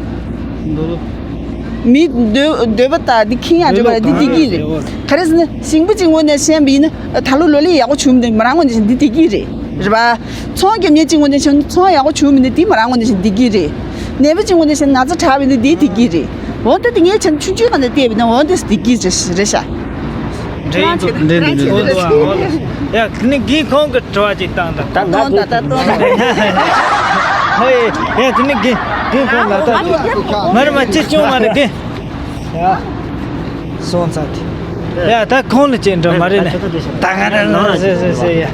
མི་འདོད་འདོད་པ་དང་འདི་ཁེངས་ཡ་འདོད་པ་ལ་འདི་བདེ་སྐྱིད་རེད། ག་རེ་ཟེར་ན་ཞིང་པ་ཅིག་ངོས་ནས་བཤད་པ་ཡིན་ན་ད་ལོ་ལོ་ལེགས་ཡག་པོ་བྱུང་མི་འདུག་མོ་རང་ངོས་ནས་བཤད་འདི་བདེ་སྐྱིད་རེད། རེད་པ། ཚོང་རྒྱབ་མཁན་གཅིག་ངོས་ནས་བྱས་ན་ཚོང་ཡག་པོ་བྱུང་མི་འདུག་འདི་མོ་རང་ངོས་ནས་བྱས་ན་བདེ་སྐྱིད་རེད། ནད་པ་གཅིག་ངོས་ནས་བྱས་ན་ན་ཚ་དྲག་པ་ཡིན་ན་འདི་བདེ་སྐྱིད་རེད། འོ་ད་དེ་ངས་བྱས་ན་ཆུང་ཆུང་སྒང་ནས་བལྟས་པ་ཡིན་ན་འོ་འདི་བདེ་སྐྱིད་རེད་ཤག་འདྲེ་ཡིན་འདུག་འདྲེ་འདྲེ་འདྲེ། འོ་འདུག་ཨ། འོ་ཡ་དེ་ནི་རྒན་ཁོང་གི་དྲི་བ་ཅིག་བཏང་དང་། ད་ང་ལྟོང་ད་ད་ལྟོང་། ཧོ་ཡ་ཡ་དེ་ནི་རྒན་རྒན་ཁོང་ལ་ད་མ་རེད་མ་ཅི་བྱུང་མ་རེད་རྒན། ཡ་སོང་ཚར་དེ། ཡ་ད་ཁོང་ལ་ཅིག་འགྲོ་མ་རེད་ནས་ད་ང་ད་ལོ་ཟེ་ཟེ་ཟེ་ཡ།